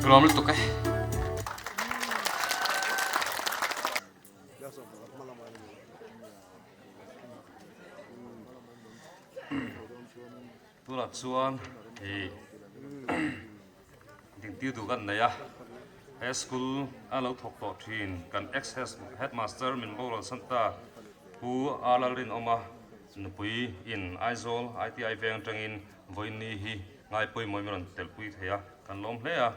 Ka lawm lutuk e. Tunah chuan ih dingtir duh kan nei a, he school a lo thawk tawh thin kan ex headmaster min boral san ta Pu A Lalrinawma nupui in Aizawl ITI veng atangin vawiinni hi ngai pawimawh in rawn telpui thei a, kan lawm hle a.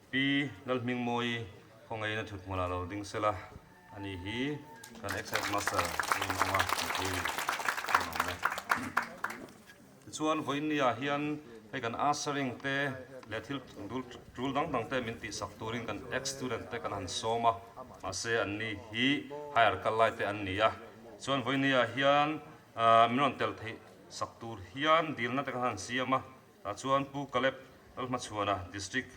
Pi Lalhmingmawii khawngaihna thuthmunah lo ding sela a ni hi kan ex headmaster Rinawma nupui kan awm e. Tichuan vawiinniah hian hei kan ushering te leh thil tul dang dang te min tihsak turin kan ex student te kan han sawm a, mahse an ni hi higher kal lai te an ni a. Chuan vawiinniah hian min rawn tel theih sak tur hian dilna te kan han siam a, tah chuan Pu Caleb Lalhmachhuana District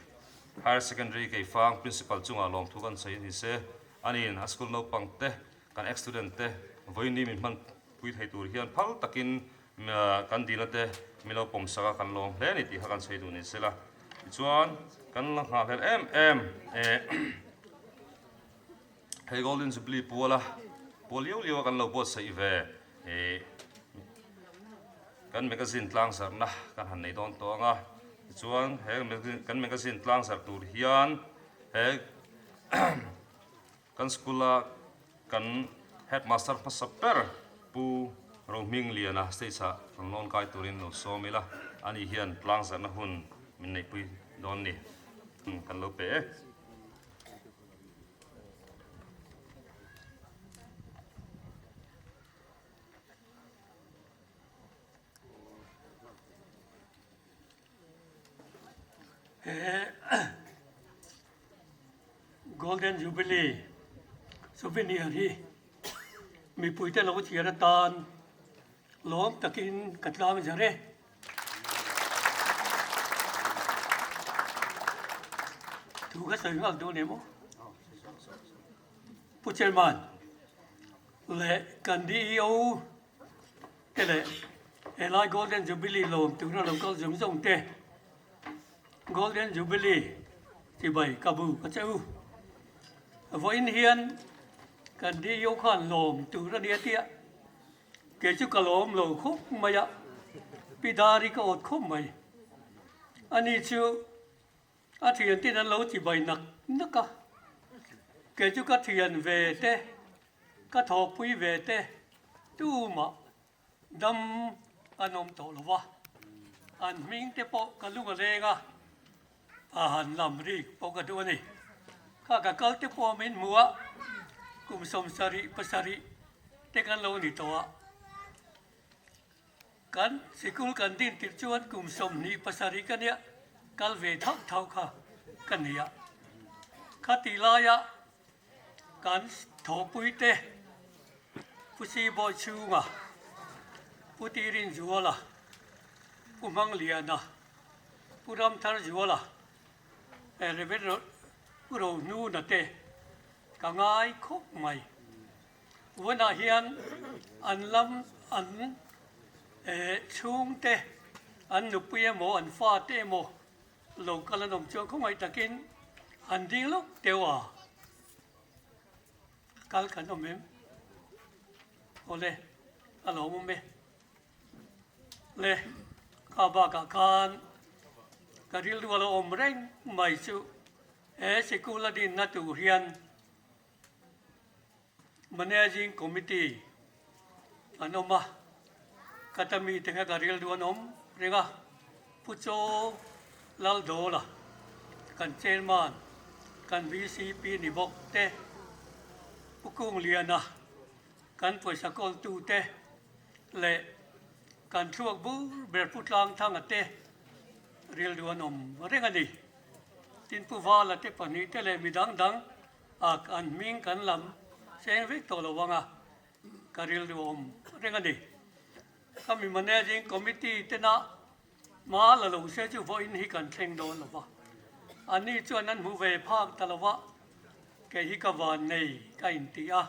Higher Secondary Keifang Principal chungah lawmthu kan sawi a ni se, aniin a school naupang te kan ex student te vawiinni min hman pui thei tur hian phal takin kan dilna te min lo pawm sak a, kan lawm hle a ni tih kha kan sawi duh ni sela. Tichuan kan la nghahhlelh em em e hei Golden Jubilee puala pual liau liau a kan lo buatsaih ve e kan magazine tlangzarhna kan han nei dawn tawh ang a, tichuan he kan magazine tlangzarh tur hian he Kan school-a kan headmaster hmasa ber Pu Rohmingliana stage-ah rawn lawn kai turin lo sawm ila, ani hian tlangzarhna hun min neihpui dawn ni kan lo pe e. Golden Jubilee souvenir hi mipuite lo thiar atan lawm takin ka tlang zar e. Thu ka sawi nghal duh ni maw? Pu Chairman leh kan DEO te leh helai Golden Jubilee lawm tura lo kal zawng zawng te Golden Jubilee chibai ka bu ka che u. Vawiin hian kan DU khan lawm tur a nia tia kei chu ka lawm lo khawp mai a, Pi Dari ka awt khawp mai. Ani chu a thian ten an lo chibai nak nak a, kei chu ka thian ve te, ka thawhpui ve te tumah Dam an awm tawh lo va, an hming te pawh ka lung a leng a, a han lam rik pawh ka duh a ni. Kha ka kal te pawh min hmu a, kum 77 te kan lo ni tawh a. Kan sikul kan din tirh chuan kum 27 ka nia, kal ve thauh thauh kha ka ni a. Kha tih laia Kan thawhpui te Pu Sibawi chhunga, Pu Tirinzuala, Pu Hmangliana, Pu Ramtharzuala, Rev. Pu Rohnuna te ka ngai khawp mai. Vawnah hian an lam an chhungte, an nupui emaw an fate emaw Lo kal an awm chuan khawngaih takin an ding lawk deuh a, kal kan awm em? Awle, a lo awm e. Le, kha bakah khan ka rilru a lo awm reng mai chu he sikul a dinna tur hian Managing Committee an awm a, ka ta mite kha ka rilru an awm reng a, Pu Chaw Laldawla kan Chairman, kan VCP ni bawk te, Pu Kungliana kan pawisa kawltu te leh kan thluak bur ber Pu Tlangthanga te rilru an awm reng a ni. Tin Pu Vala te pahnihte leh midang dang Ak an hming kan lam cheng vek tawh lo ang a, ka rilru awm reng a ni. Ka mi managing committee tena hma la lo se chu vawiin hi kan thleng dawn lo va, anni chuan an hmu ve phak ta lo va, kei hi ka van nei ka inti a,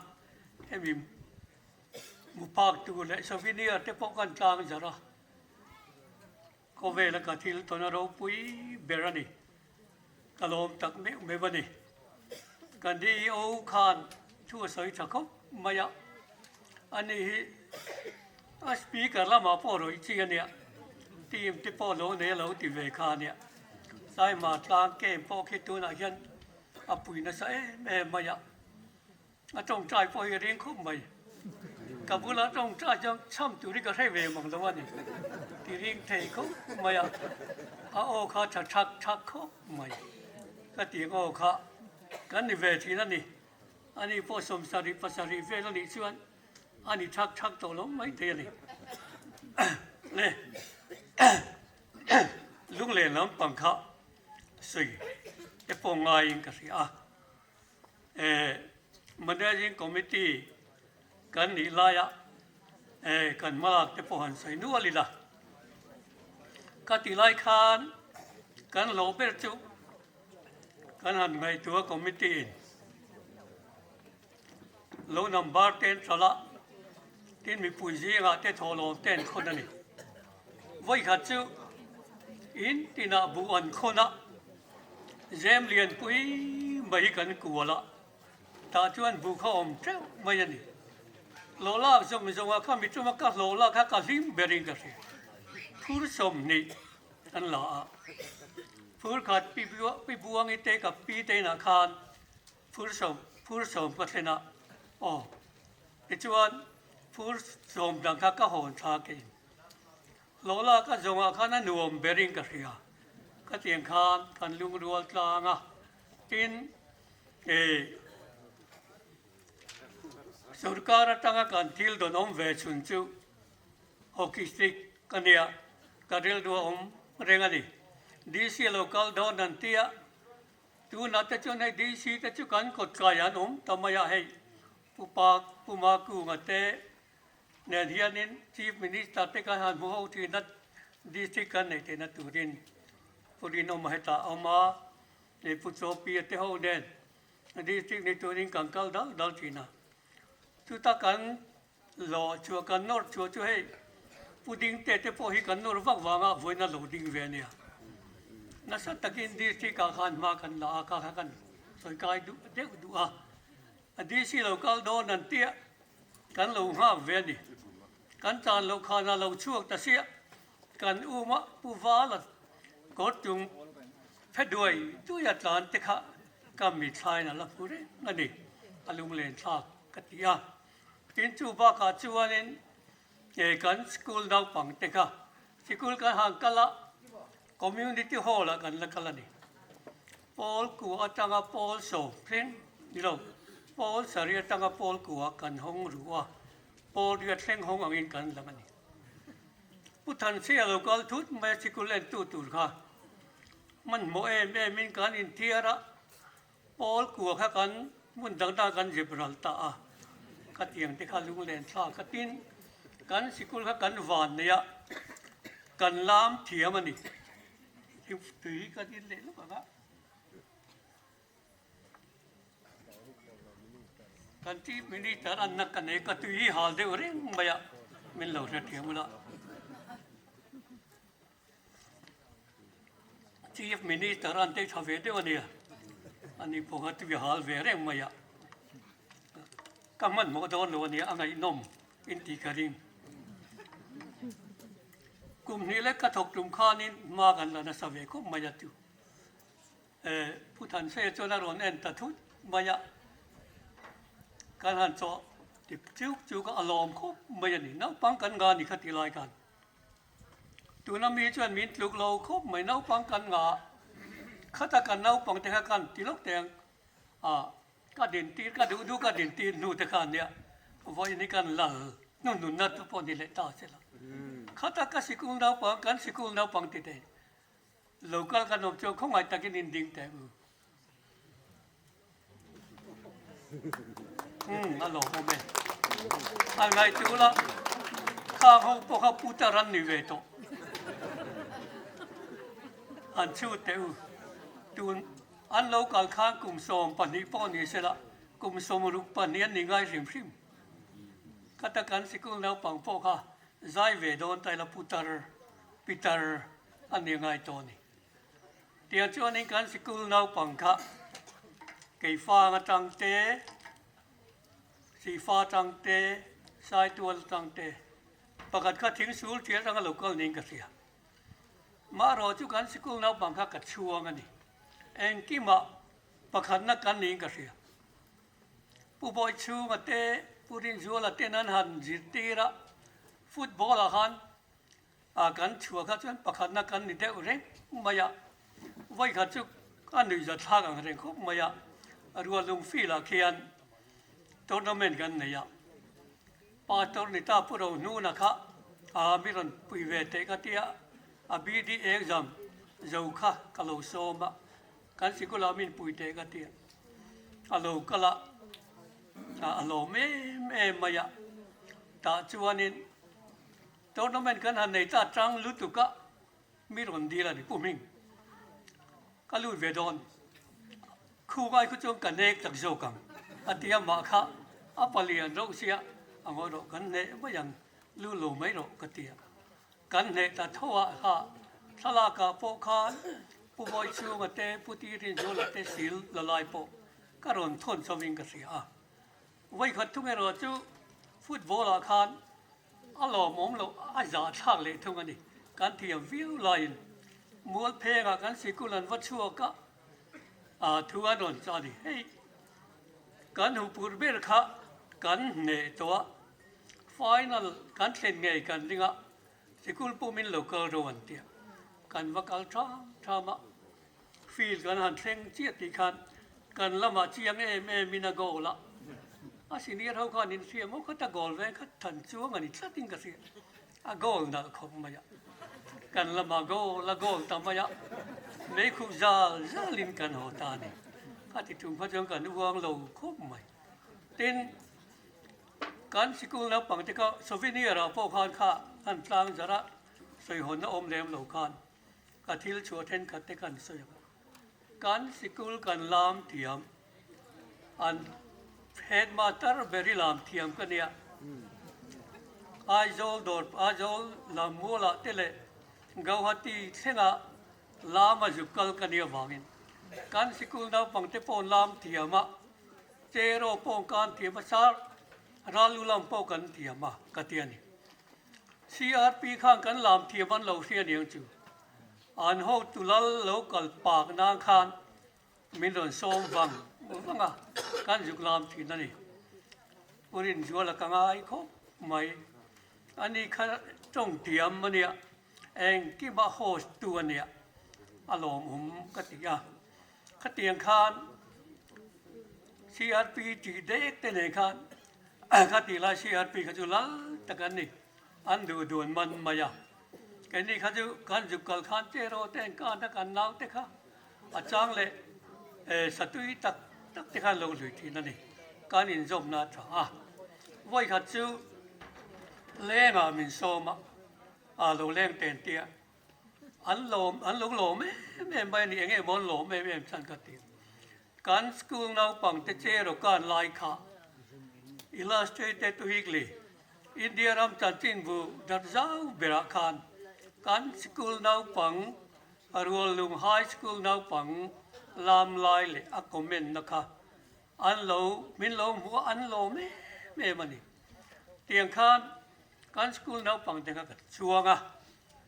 hemi hmu phak tur leh souvenir te pawh kan tlang zarh a, khawvela ka thil tawn a ropui ber a ni. Ka lawm tak meuh meuh a ni. Kan DEO khan thu a sawi tha khawp mai a, ani hi a speaker lamah pawh rawih chi a nia, team te pawh lo nei a lo ti ve kha a nia. Saima tlang camp pawh khi tunah hian a pui nasa em em mai a. A tawngtai pawh hi a ring khawp mai. Ka bula tawngtai chuan chham tur hi ka hre ve mang lo a ni. Ti ring thei khawp mai a, a aw kha tha thak thak khawp mai. Ka tiang aw kha kan ni ve thin a ni. Ani pawh sawmsarih pasarih vel a nih chuan a ni thak thak tawh lo mai thei a ni. Le lunglen lampang kha sawi te pawh ngaiin ka hria a. Managing Committee kan nih laia kan hmalak te pawh han sawi nual ila. Ka tih lai khan kan hlawh ber chu kan han ngaihtuah committee in lo number te an hralh a, tin mipui zingah te thawhlawm te an khawn a ni. Vawikhat chu in tinah buh an khawn a, zem lian pui mai hi kan kual a, tah chuan buh kha awm teuh mai a ni. Hlawh lak zawng zawngah kha mi chunga ka hlawh lak kha ka hlim berin ka hria. Phur 20 an la a, phur khat pi buangi te ka pi te inah khan Phur sawm, phur sawm ka thlen a, aw. Tichuan, phur sawm dang kha ka hawn thla kein. Hlawhla ka zawngah khan a nuam berin ka hria. Ka tiang khan kan lungrual tlang a, tin, eh, sorkar atanga kan thil dawn awm ve chhun chu hockey stick ka nia, ka rilru a awm reng a ni. DC lo kal dawn an tia, Tunah te chuan hei DC te chu kan kawt kai an awm ta mai a, hei Pu Pa Pu Makunga te nen hianin Chief Minister te kan han hmu ho thin a, District kan neih theihna turin Pu Rinawma hetah a awm a, hei Pu Chawpia te ho nen District ni turin kan kal dal dal thin a. Chuta kan lawh chhuah kan nawr chhuah chu hei Pu Dingte te pawh hi kan nawr vak vanga vawiin a lo ding ve a nia. Nasa takin district ah khan hma kan la a, kha kha kan sawi kai duh deuh duh a. A DC lo kal dawn an tia kan lo nghak ve a ni. Kan tan loh khan a lo chhuak ta sia kan um a Pu Vala kawr chung phe duai duai a tlan te kha ka mithlain a la hmu reng a ni. A lunglen thlak ka ti a. Tin chu bakah chuanin eh kan school naupang te kha sikul kan han kal a, community hall ah kan la kal a ni. Pawl kua atanga pawl sawm thleng ni lo, pawl sarih atanga pawl kua kan hawng ru a, pawl riat thleng hawng angin kan lang a ni. Pu Thanchhia lo kal thut mai a sikul entu tur kha hmanhmawh em emin kan inthiar a, Pawl kua kha kan hmun dang dang kan zep ral ta a, ka tiang te kha lunglen thlak a tin kan sikul kha kan van nei a, kan lam thiam a ni. Tui ka din leh lawk ang a. Kan Chief Minister an na ka nei ka tui hi hal deuh reng mai a, min lo hrethiam ula. Chief Minister an tei tha ve deuh a nia, ani pawh kha tui a hal ve reng mai a, ka hmanhmawh dawn lo a nia, a ngaihnawm in tih ka ring. Kum hnih lek ka thawk tum khanin hma kan la nasa ve khawp mai a tu. Pu Thanse chuan a rawn en ta thut mai a, kan han chawh tip chuk chuk a, a lawm khawp mai a ni, naupang kan nga ni kha ti lai khan. Tuna mi chuan min tluk lo khawp mai naupang kan ngah khata kan naupang te kha kan ti lawk teh ang a ka din tir ka duh duh ka din tir hnu te kha ania vawiin hi kan lal hnuhnunna te pawh ni leh ta se la khata ka sikul naupang kan sikul naupang ti te local kan awm chuan khawngaih takin in ding teh u Umm a lawmawm e. A ngaihtuah ula khang ho pawh kha putar an ni ve tawh. An chhut teh u. Tun an lo kal khan kum 12 pawh ni sela kum 62 an ni ngai hrim hrim. Khata kan sikul naupang pawh kha zai ve dawn ta ila putar pitar an ni ngai tawh a ni. Tiang chuanin kan sikul naupang kha Keifang atang te, Sifa atang te, Saitual atang te, pakhat kha thingsul ṭial atanga lo kal niin ka hria. Marawh chu kan sikul naupang kha ka chhuang a ni. Engkimah pakhatna kan niin ka hria. Pu Bawichhunga te, Pu Rinzuala ten an han zirtir a, football ah khan a kan chhuah kha chuan pakhatna kan ni deuh reng mai a, vawikhat chu a nuihzat thlak ang reng khawp mai a, Rualung field ah khian tournament kan nei a, Pastor ni ta Pu Rohnuna kha a mi rawn pui ve teh ka tia, a BD exam zo kha ka lo sawm a, kan sikul ah min pui teh ka tia, a lo kal a, a lawm em em mai a, tah chuanin Tournament kan han nei ta chang lutuk a, mi rawn dil a ni Pu Hming. Ka lut ve dawn. Khu ngai khu chuan ka nek tak zawk ang a ti a, mah kha a palian reuh sia a ngawi rawh kan hneh mai ang, lu lo mai rawh ka ti a. Kan hneh ta tho ah kha thlalak ah pawh khan Pu Bawichhunga te Pu Tirinzuala te sil la lai pawh ka rawn thawn chho in ka hria a. Vawikhat thung erawh chu football ah khan a lawmawm loh a zahthlak leh thung a ni. Kan thiam viau laiin Mualphengah kan sikul an va chhuak a, aa thu an rawn chah a ni. Hei kan hupur ber kha kan hneh tawh a, final kan thlen ngei kan ring a, sikul pumin lo kal ro an tia. Kan va kal tham tham a, Field kan han thleng chiah tih khan kan lamah chiang em em in a goal a, a senior ho khan in hria maw khat a goal ve khat than chuang a ni tlat in ka hria, a goal nalh khawp mai a, kan lamah goal a goal ta mai a, meikhup zal zal in kan haw ta a ni, kha ti tum kha chuan kan uang lo khawp mai. Tin, kan sikul naupang te kha souvenir ah pawh khan kha an tlang zarh a, sawihawnna awm lem lo khan Ka thil chhuah thenkhat te kan sawi ang. Kan sikul kan lam thiam, an headmaster ber i lam thiam ka nia. Aizawl dawr, Aizawl lam mualah te leh Gauhati thlengah lam a zuk kal ka nia vangin kan sikul naupang te pawh lam thiam a, cheraw pawh kan thiam a, sar ral lam pawh kan thiam a ka ti a ni. CRP khan kan lam thiam an lo hria niang chu. An hotu lal lo kal pak nan khan min rawn sawm vang vang a, kan zuk lam thin a ni. Pu Rinzuala ka ngai khawp mai. Ani kha tawng thiam a nia, engkima host tu a nia, a lawmawm ka ti a. Khatiang khan CRP tih dek te nen khan Kha tih lai CRP kha chu lal tak an ni, an duh dun man mai a. Keini kha chu kan zuk kal khan che rawh te an kan a, kan nau te kha a chang leh satui tak tak te khan lo hlui thin a ni. Kan inzawmna a tha a. Vawikhat chu lengah min sawm a, a lo leng ten tia an lawm an lo lawm em em mai a ni, eng emaw an lawm em em chuan ka ti. Kan school naupang te che rawh kan lai kha Illustrated Weekly, India ram chanchinbu darh zau berah khan kan school naupang Ruallung High School naupang lam lai leh a comment na kha an lo min lo hmu a an lawm em em a ni. Tiang khan kan school naupang te kha ka chuang a,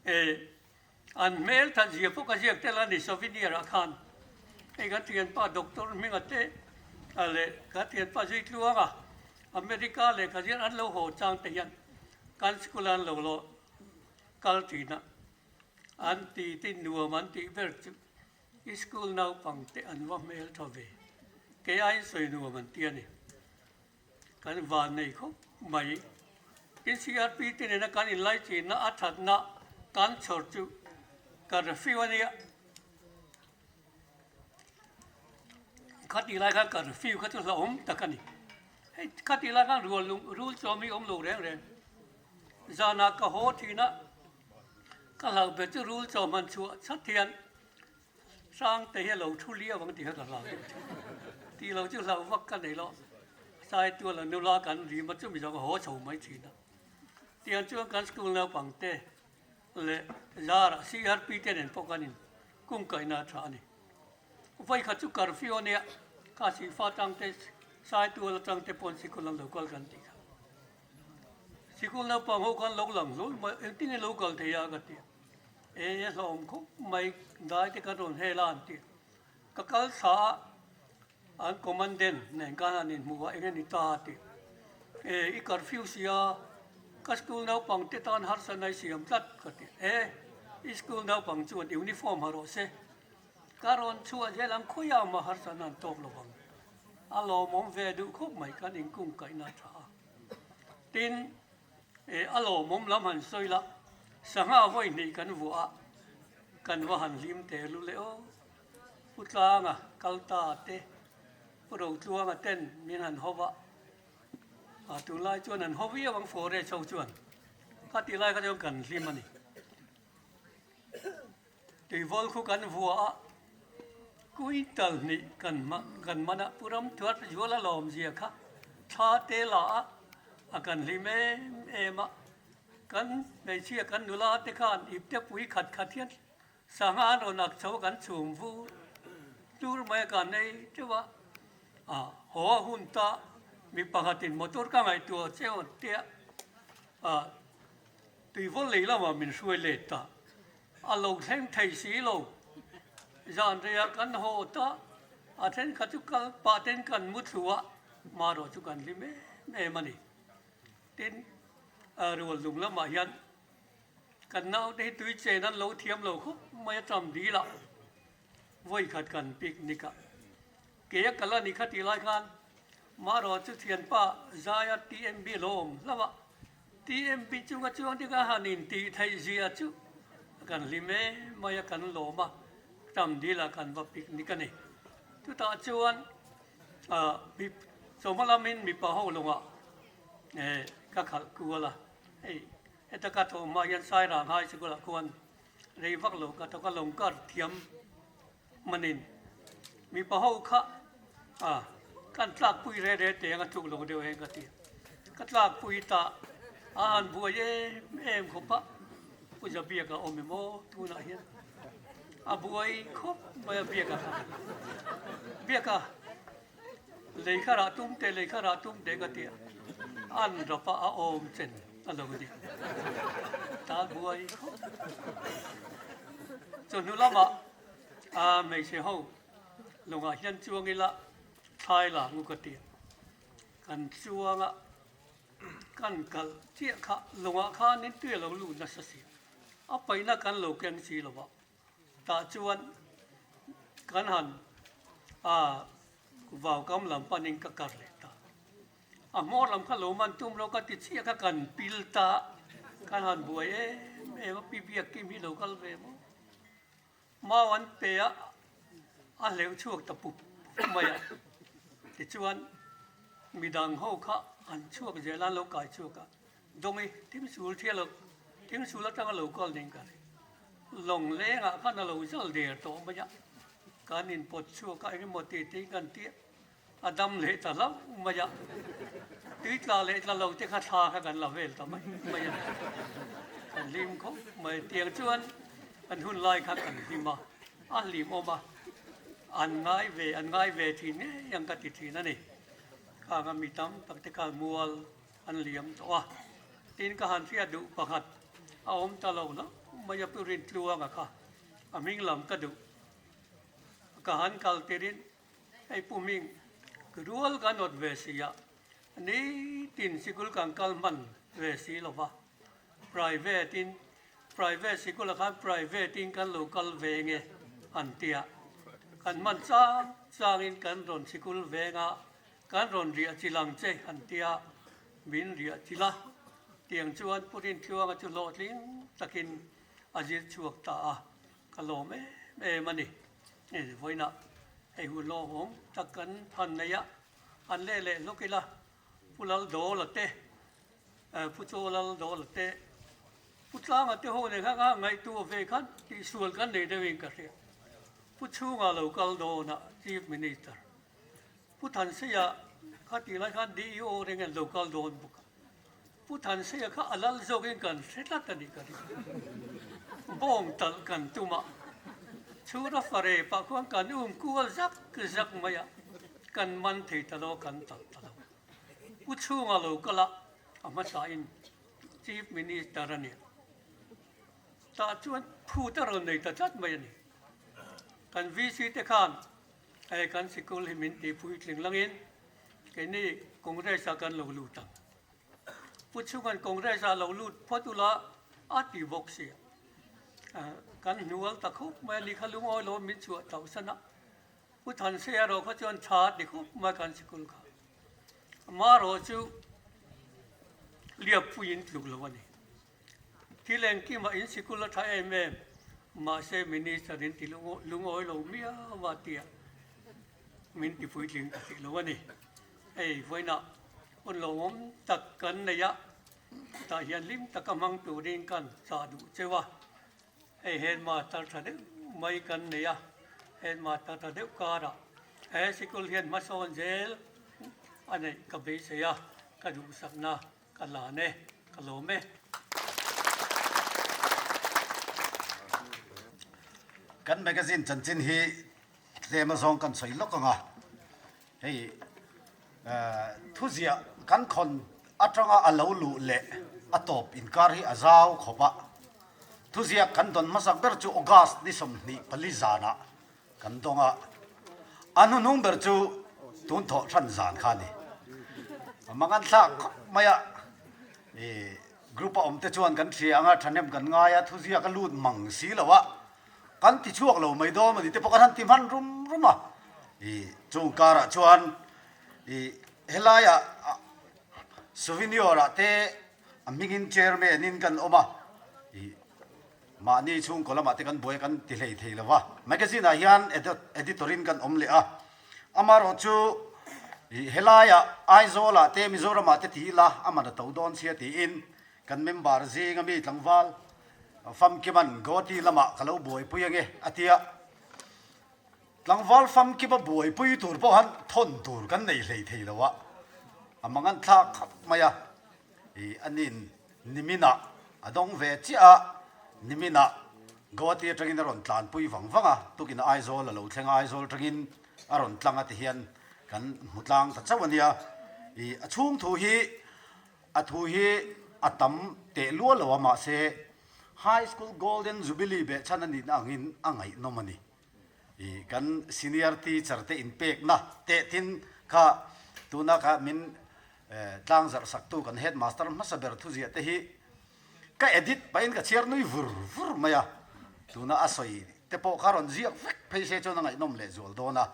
eh An hmel that zia pawh ka ziak tel a ni souvenir ah khan hei kan thianpa Doctor Hminga te leh ka thianpa Zuitluanga America lehkha ziar an lo haw chang te hian kan school an lo lo kal thin a, an ti ti nuam an tih ber chu i school naupang te an va hmel tha ve kei aiin sawi nuam an ti a ni. Kan van nei khawp mai. Tin CRP te nena kan inlaichinna a thatna kan chhawr chu ka refiu a nia. Khatih lai khan ka refiu kha chu hlauhawm tak a ni. Hei khatih lai khan rual lung rul chawm hi awm lo reng reng. Zanah ka haw thin a, ka hlauh ber chu rul chawm han chhuah chat hian Sangte hi a lo thu liau ang tih kha ka hlau deuh thin. Tih lo chu hlau vak ka nei lo. Saitual a nula kan rim a chumi zawng a haw chho mai thin a. Tiang chuan kan school naupang te leh Zara CRP te nen pawh kan in. Kungkaihna a tha a ni. Vawikhat chu curfew a nia, kha Sihfa tangte, Saitual atangte pawn sikul an lo kal kan tih kha. Sikul naupang ho khan lo lang hlawl mai, engtin nge lo kal thei a ka ti a. E a hlawm khawp mai, dai te kan rawn hel a an ti a. Ka kal thla a, an commandant nen khan an inhmu a, eng a ni ta a ti. E i curfew sia, ka school naupang te tan harsa nai siam tlat ka ti. E i school naupang chuan uniform ha rawh se, ka rawn chhuah zel ang khawiah mah harsa nan tawk lo vang. A lawmawm ve duh khawp mai kan inkungkaihna tha a. Tin, e a lawmawm lam han sawi la, sangha vawi hnih kan vuah a, kan va han hlim teh lu leh aw. Pu Tlanga kal ta te, Pu Rotluanga ten min han ho va, a tunlai chuan an ho viau ang forest ho chuan, khatih lai kha chuan kan hlim a ni. Tuivawl khu kan vua a, quintal hnih kan kan man a, Pu Ramthuat Zual a lawmzia kha thla te la a, a kan hlim em em a, kan hmeichhia kan nula te khan ipte pui khat khat hian sangha an rawn ak chho a kan chhum vur tlur mai a kan nei teuh a, a haw a hun ta mi pakhatin motor ka ngaihtuah cheu an tia a. Tuivawl lei lamah min hruai let ta. A lo thleng thei si lo. Zan reiah kan haw ta. A thenkhat chu kal pah ten kan mu thlu a, marawh chu kan hlim em em a ni. Tin, rual lung lamah hian kan naute hi tui chen an lo thiam lo khawp mai a tam dil a, vawikhat kan picnic a. Kei a kal a ni kha tih lai khan marawh chu thianpa Zaia TMB lo awm hlauh a. TMP chunga chuang te kha han intih theih zia chu kan hlim em mai a, kan lawm a, tam dil ah kan va picnic a ni. Chutah chuan chawhma lamin mipa ho lawngah ka khalh kual a, hei heta ka thawh hma hian Sairang High School ah khuan rei vak lo ka thawk a, lawng kar thiam hmanin mipa ho kha a kan tlakpui re re teng a tluk lo deuh eng ka ti a, ka tlakpui ta a han buai em em khawp a, Pu Zabiaka awm em aw tunah hian a buai khawp mai a Biaka kha, Biaka lei kha rah tum teh lei kha rah tum teh ka ti a, an rap a a awm chen a lo ni ta buai khawp chawhnu lamah. A hmeichhe ho lawngah hian chuang ila thlai la ngu ka ti a, kan chuang a, kan kalh chiah kha lawngah khanin tui a lo lut nasa si a, a paihna kan lo keng si lo va, tah chuan kan han a vau kam lam panin ka kar leh ta. A hmawr lam kha lo man tum lo ka ti chiah kha kan pil ta, kan han buai em em a, pi biak kim hi lo kal ve maw. Mau an pe a, a hleuh chhuak ta pup pup mai a. Tichuan, midang ho kha an chhuak zel a, an lo kai chhuak a. Dawngi, thingsul thial lo, thingsul atanga lo kal ning ka ri. Lawng lengah khan a lo zal der tawh mai a. Kan inpawt chhuak a, engemaw ti tiin kan ti a, a dam leh ta hlauh mai a. Tui tla leh tla lo te kha thla kha kan la vel ta mai mai a. Kan hlim khawp mai. Tiang chuan kan hun lai kha kan hlim a, a hlimawm a, an ngai ve, an ngai ve thin ngei ang ka ti thin a ni. Khang a mi tam tak te khan mual an liam tawh a. Tin ka han hriat duh pakhat a awm ta lo hlauh mai a, Pu Rintluanga kha a hming lam ka duh. Ka han kal tirin Hei Pu Ming, rual kan awt ve si a, nitin sikul kan kal hman ve si lo va, private in, private sikul ah khan private in kan lo kal ve nge an ti a, kan hman chang chang in kan rawn sikul veng a, kan rawn riah chilh ang che an ti a, min riah chilh a, tiang chuan Pu Rintluanga chu hlawhtling takin a zir chhuak ta a. Ka lawm em em a ni. Hei vawiinah hei hun lawmawm tak kan han nei a, han leh leh hlawk ila, Pu Laldawla te, Pu Chaw Laldawla te, Pu Tlanga te ho nen khan ka ngaihtuah ve khan tihsual kan nei deuhin ka hria. Pu Chhunga lo kal dawnah Chief Minister Pu Thanseia kha tih lai khan DEO reng an lo kal dawn bawk a. Pu Thanseia kha a lal zawkin kan hre tlat a nih ka ring. Bawng talh kan tum a. Chhura fare pah khuan kan um kual zak zak mai a, kan man thei ta lo, kan talh ta lo. Pu chhunga lo kal a, a hmasain Chief Minister a ni. Tah chuan phut a rawn nei ta tlat mai a ni. Kan VC te khan hei kan sikul hi min tih puitling langin keini Congress ah kan lo lut ang. Pu chhunga'n Congress ah lo lut phawt ula a ti bawk si a. Kan hnual ta khup mai a ni kha lungawi lo min chhuah tauh san a. Pu Thansei erawh kha chuan tha a ti khup mai kan sikul kha. Amaherawh chu Liappuiin tluk lo a ni. Thil engkimah in sikul a tha em em, mahse Minister in ti lungawi lo miau a tia min ti puitling ta tih lo a ni. Hei vawiinah hun lawmawm tak kan nei a, tah hian hlim taka hmang turin kan chah duh cheu a. Hei headmaster tha deuh mai kan nei a, headmaster tha deuh karah he sikul hian hmasawn zel a neih ka beisei a, ka duhsakna Ka lan e, ka lawm e. Kan magazine chanchin hi tlem azawng kan sawi lawk ang a, hei thuziah kan khawn atanga a lo luh leh a tawp inkar hi a zau khawp a, thuziah kan dawn hmasak ber chu August ni 24 zanah Kan dawng a, a hnuhnung ber chu tun thawh hran zan kha a ni. Mangan thlak khawp mai a, i group a awm te chuan kan hria ang a, thahnem kan ngai a, thuziak a lut mang si lo a, kan ti chhuak lo mai dawn a ni te pawh kan han ti hman rum rum a. I chung karah chuan i helaiah souvenir ah te a hmingin chairman in kan awm a, i Mahni chhungkaw lamah te kan buai kan ti hlei thei lo va, magazine ah hian editor in kan awm leh a, amaherawh chu helaiah Aizawl ah te Mizoram ah te ti ila a man a to dawn sia tiin kan member zinga mi tlangval Famkiman Guwahati lamah ka lo buaipui ange a ti a, tlangval Famkima buaipui tur pawh han thawn tur kan nei hlei thei lo a, a mangan thlak khawp mai a. I a nin niminah a dawng ve chiah a, niminah Guwahati atangin a rawn tlanpui vang vang a, tukin Aizawl a lo thleng a, Aizawl atangin a rawn tlang a ti hian kan hmu tlang ta chauh a nia. I a chhung thu hi a thu hi a tam teh lual lo a, mahse High School Golden Jubilee behchhan a nihna angin a ngaihnawm a ni. I kan senior teacher te inpekna teh tin kha tuna kha min tlang zarh saktu kan headmaster hmasa ber thuziah te hi ka edit pahin ka chhiar nui vur vur mai a, tuna a sawi te pawh kha rawn ziak vek phei se chuan a ngaihnawm leh zual dawn a,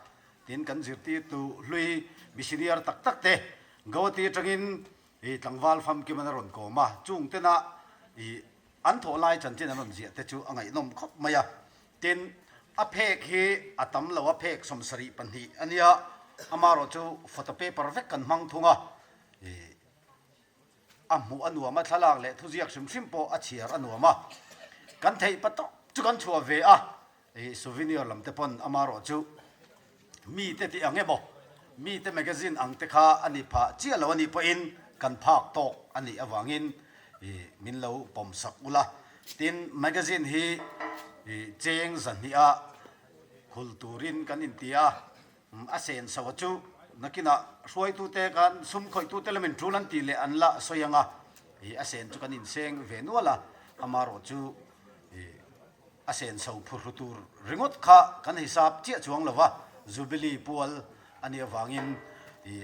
tin kan zirtirtu hlui mi senior tak tak te Guwahati atangin i tlangval famkiman a rawn kawm a, chung tena i an thawh lai chanchin an rawn ziah te chu a ngaihnawm khawp mai a. Tin, a phek hi a tam lo, a phek 72 a nia, amaherawh chu photo paper vek kan hmang thung a, ih a hmuh a nuam a, thlalak leh thuziak hrim hrim pawh a chhiar a nuam a, kan theih pa tawp chu kan chhuah ve a, ih souvenir lam te pawn amaherawh chu mite tih ang emaw, mite magazine ang te kha a ni phah chiah lo a nih pawhin kan phak tawk a nih avangin ih min lo pawm sak ula. Tin, magazine hi ih cheng zahnih a hul turin kan inti a, a sen so a chu nakinah hruaitute khan sum khawihtute lamin tul an tih leh an la sawi ang a, ih a sen chu kan inseng ve nual a, amaherawh chu ih A senso phurhru tur ringawt kha kan hisap chiah chuang lo va, Jubilee pual a nih avangin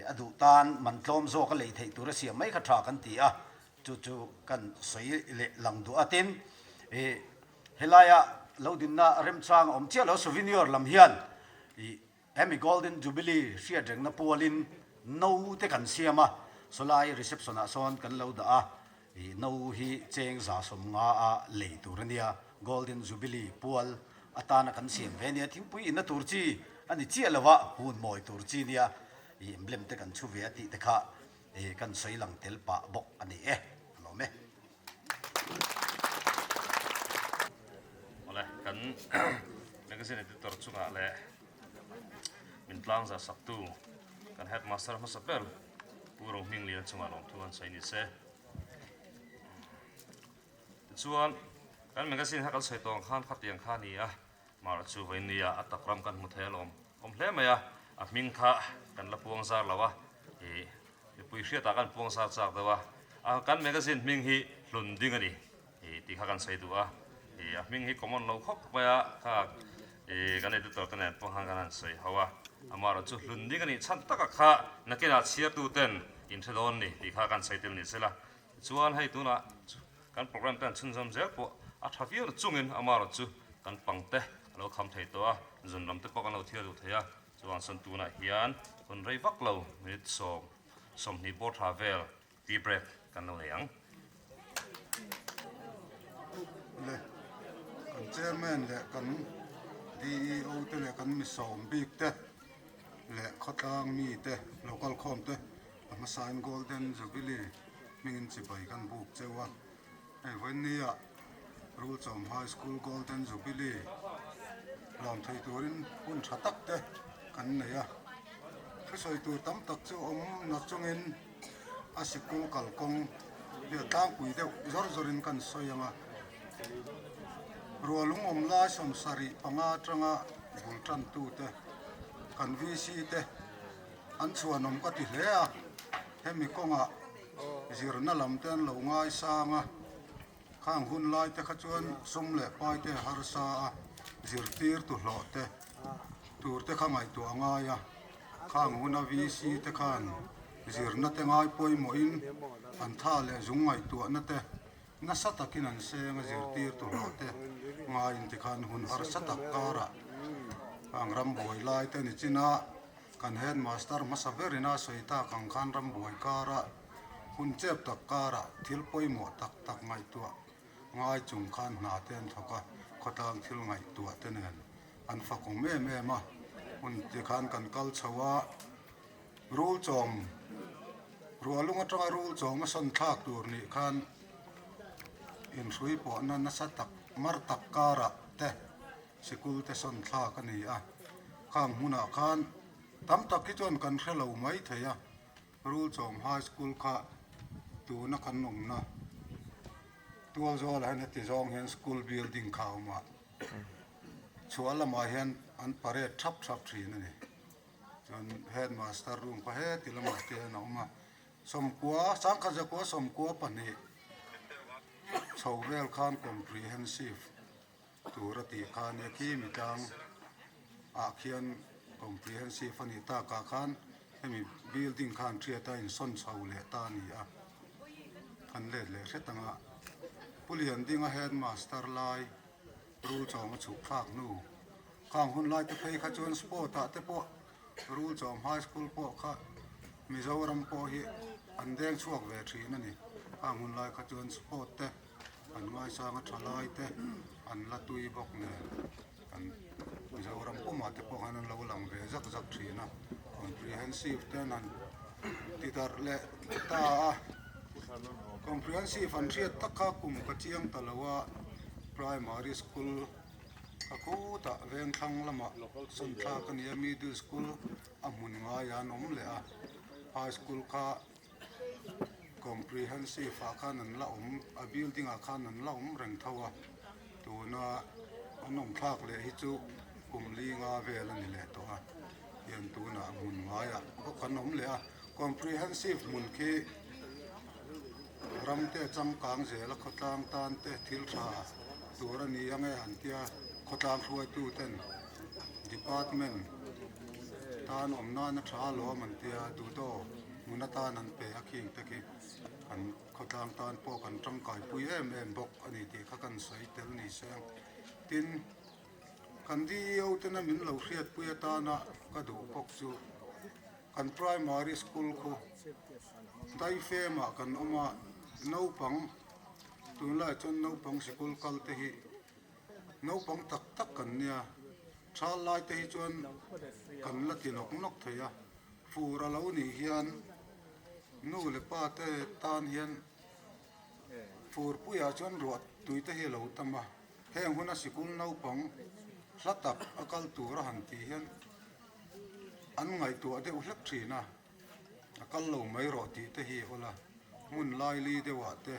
a duh tan man tlawm zawk a lei theih tur a siam mai kha tha kan ti a, chu chu kan sawi leh lang duh a. Tin, helaia lo dinna remchang a awm chiah lo, souvenir lam hian Hemi Golden Jubilee hriatrengna pualin no te kan siam a, sawlai reception ah sawn kan lo dah a, ih no hi cheng 150 a lei tur a nia, Golden Jubilee pual atana kan siam ve a nia, thingpui inna tur chi a ni chiah lo a, hun mawi tur chi nia, ih emblem te kan chhu ve a tih te kha ih kan sawi lang tel pah bawk a ni e, a lawm e. Awle, kan magazine editor chungah leh min tlangzah saktu kan headmaster hmasa ber Pu Rohminglian chungah lawmthu an sawi ni se. Tichuan, kan magazine kha kan sawi tawh ang khan khatiang kha a ni a. Mara chu vawinia a tak ram kan hmu thei alawm awm hle mai a, a hming kha kan la puang zar lo a, ih mipui hriatah kan puang zar chak deuh a, a kan magazine hming hi hlun ding a ni ih tih kha kan sawi duh a, ih a hming hi common lo khawp mai a kha ih kan editor te nen pawh khan kan han sawi ho a, amaherawh chu hlun ding a nih chhan taka kha nakinah chhiartu ten in hre dawn ni tih kha kan sawi tel ni sela, tichuan hei tunah Kan program te an chhunzawm zel pawh a tha viau na chungin amaherawh chu kan pang te a lo kham thei tawh a, zun lam te pawh kan lo thial duh thei a, chuvang chuan tunah hian hun rei vak lo minute 20 bawr tha vel tea break kan lo nei ang. Le kan chairman leh kan DEO te leh kan misawm bik te leh khawtlang mi te local khawm te A hmasain Golden Jubilee hmingin chibai kan buk cheu a, hei vawinia Rulchawm High School Golden Jubilee lawm thei turin hun tha tak te kan nei a. Thusawi tur tam tak chu awm na chungin a sikul kalkawng hi a tlangpui deuh zawr zawrin kan sawi ang a. Rualung awm lai 75 atanga bul tantute kan VC te An chhuanawm ka ti hle a, hemi kawngah zirna lam te an lo ngaisang a, khang hun lai te kha chuan sum leh pai te harsa a, zirtir tu hlawh te tur te kha ngaihtuah a ngai a, khang huna VC te khan zirna te ngai pawimawhin an tha leh zung ngaihtuahna te nasa takin an seng a, zirtir tu hlawh te ngaiin tikhan hun harsa tak karah khang rambuai lai te ni chin a. Kan headmaster hmasa berin a sawi tak ang khan rambuai karah, hun chep tak karah thil pawimawh tak tak ngaihtuah ngai chung khan hna te an thawk a, khawtlang thil ngaihtuah te nen an fakawm em em a. Hun ti khan kan kal chho a, rul chawm, rualung atanga rul chawm a sawn thlak tur nih khan inhrui pawhna nasa tak mar tak karah te Sikul te sawn thlak a ni a, khang hmunah khan tam tak hi chuan kan hre lo mai thei a, Rulchawm High School kha tuna kan awmna Tualzawlah hian heti zawng hian school building kha a awm a, chhuah lamah hian an parade thap thap thin a ni. Chuan headmaster room kha heti lamah te hian a awm a, 90, 1992 chho vel khan comprehensive Tur a tih kha nia khi mitlang ah khian comprehensive a nih tak ah khan hemi building khan thiat a insawn chho leh ta a ni a, kan let leh hret ang a, Pu Liandinga headmaster lai rul chawm a chhuk thlak hnu khang hun lai te phei kha chuan sport ah te pawh rul chawm high school pawh kha Mizoram pawh hi an deng chhuak ve thin a ni, khang hun lai kha chuan sport te. An ngaisang a tha lai te an la tui bawk nen kan Mizoram pumah te pawh khan an lo lang ve zak zak thin a, comprehensive te an han ti darh leh ta a, comprehensive an hriat tak kha kum ka chiang ta lo a, primary school ka khutah vengthlang lamah sawn thlak a ni a, middle school a hmun ngaiah an awm leh a, high school kha. Comprehensive ah khan an la awm a building ah khan an la awm reng tho a tuna an awm thlak leh hi chu kum li nga vel a ni leh tawh a hian tunah hmun ngaiah bawk an awm leh a comprehensive hmun khi ram te changkang zel a khawtlang tan te thil tha tur a ni ang e an tia khawtlang hruaitu ten department tan awm nana tha alawm an tia duhdaw. Hmun atan an pe a khing te khi kan khawtlang tan pawh kan tangkai pui em em bawk a ni tih kha kan sawi tel ni se ang. Tin, kan DEO tena min lo hriatpui atana ka duh bawk chu kan primary school khu daifemah kan awm a, naupang tunlaiah chuan naupang sikul kal te hi naupang tak tak kan nia, thal lai te hi chuan kan la ti nawk nawk thei a. Fur a lo nih hian nu leh pa te tan hian fur puiah chuan ruah tui te hi a lo tam a, heng huna sikul naupang hla tak a kal tur a han tih hian an ngaihtuah deuh hlek thin a, a kal lo mai rawh tih te hi a awl a, hmun laili deuhah te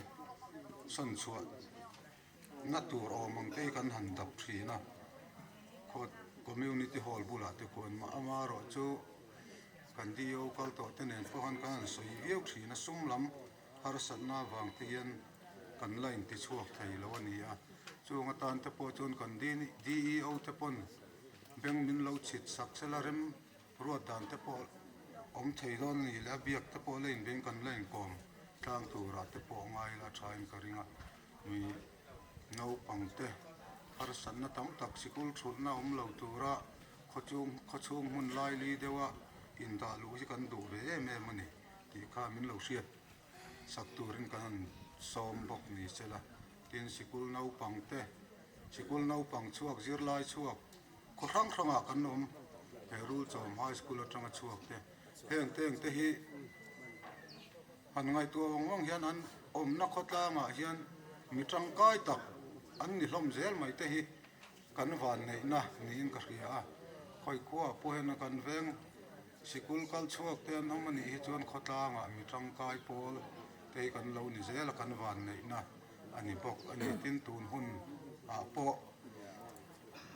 sawn chhuah na tur awm ang te hi kan han dap thin a. Khawt Community Hall bulah te khuan mah amaherawh chu kan DO kal tawh te nen pawh khan kan han sawi viau thin a, sum lam harsatna avang te hian kan la intichhuak thei lo a ni a. Chung atan te pawh chuan kan DEO te pawn beng min lo chhit sak sela rem ruat dan te pawh awm thei dawn a ni leh a biak te pawh la inbeng kan la inkawm tlang turah te pawh ngai la thain ka ring a. Mi naupang te harsatna tam tak sikul thulhna awm lo tura khawchhung khawchhung hmun laili deuha indah luh hi kan duh ve em em a ni tih kha min lo hriat sak turin kan han sawm bawk ni sela. Tin, sikul naupang te sikul naupang chhuak zirlai chhuak khaw hrang hrangah kan awm he Rulchawm High School atanga chhuak te heng te eng te hi Han ngaihtuah vang vang hian an awmna khawtlangah hian mi tangkai tak an ni hlawm zel mai te hi kan vanneihna niin ka hria a. Khawi khuaah pawh hian kan veng sikul kal chhuak te an awm a nih hi chuan khawtlangah mi tangkai pawl te hi kan lo ni zel a, kan vanneihna a ni bawk a ni. Tin, tun hun ah pawh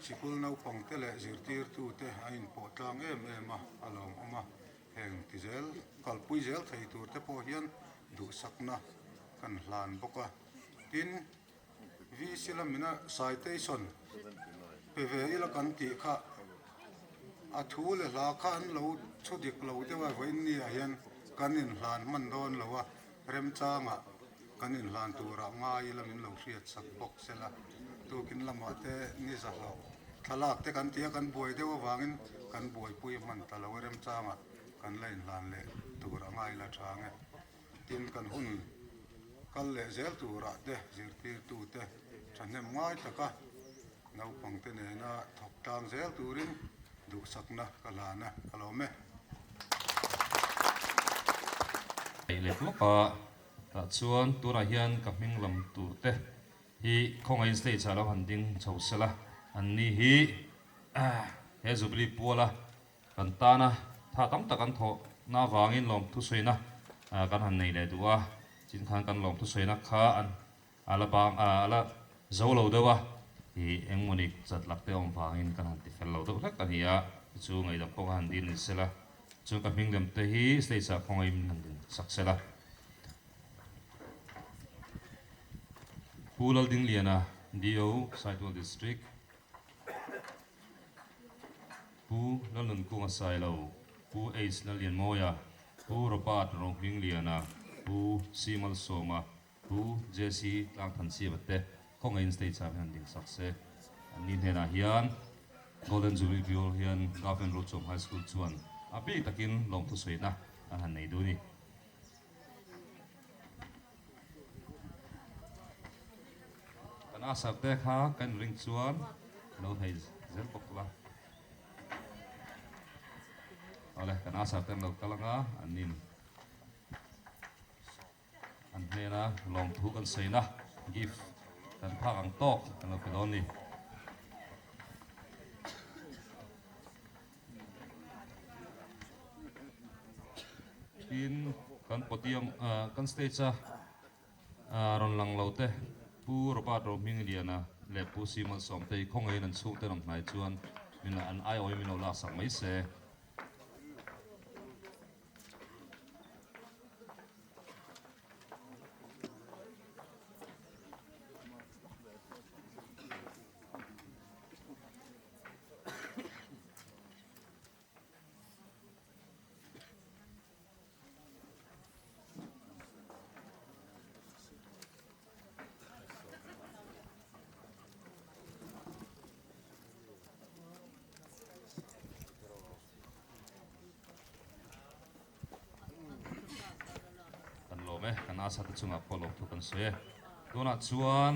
sikul naupang te leh zirtirtu te a inpawh tlang em em a, a lawmawm a. Heng ti zel, kalpui zel thei tur te pawh hian duhsakna kan hlan bawk a. Tin, VC lamina citation pe ve ila kan tih kha a thu leh hla kha an lo chhu dik lo deuh a, vawiin ni ah hian kan inhlan hman dawn lo a, remchangah kan inhlan turah ngai ila min lo hriat sak bawk sela. Tukin lamah te ni zahloh thlalak te kan ti a, kan buai deuh avangin kan buaipui hman ta lo e, remchangah kan la inhlan leh tur a ngai la tha ang e. Tin, kan hun kal leh zel turah te zirtirtu te thahnem ngai taka naupangte nena thawk tlang zel turin duhsakna ka hlan a, ka lawm e. Leh lawk a, tah chuan tunah hian ka hming lam tur te hi khawngaihin stage ah lo han ding chho sela, an ni hi he Jubilee puala kan tana tha tam tak an thawh na avangin lawmthusawina kan han nei leh duh a, chin khan kan lawmthusawina kha an A la bang a, a la zo lo deuh a, ih engmawni chat lak te awm vangin kan han ti fel lo deuh hlek a ni a, chu ngaihdam pawh ka han dil ni sela, chuan ka hming lem te hi stage ah khawngaih min han din sak sela. Pu Laldingliana, DO, Saitual District, Pu Lalnunkunga Sailo, Pu H Lallianmawia, Pu Robert Rohmingliana, Pu C Malsawma, Pu JC Tlangthansiama te khawngaihin stage ah hian ding sak se. An ni hnenah hian Golden Jubilee Bill hian Government Rochawm High School chuan a bik takin lawmthu sawina an han nei duh a ni. Kan asar te kha kan inring chuan lo hnei zel bawk la. Awle, kan asar te an lo kal anga an nin. An hnena lawmthu kan saina gift kan phak ang tawk kan lo pe dawn ni. Tin kan podium kan stage a rawn lang lo te Pu Robert Rohmingliana leh Pu Simon Sawmtei khawngaihin an chhungte rawn hnai chuan min an aiawih min lo laksak mai se. Kan lawm e, kan asa te chungah pawh lawmthu kan sawi e. Tunah chuan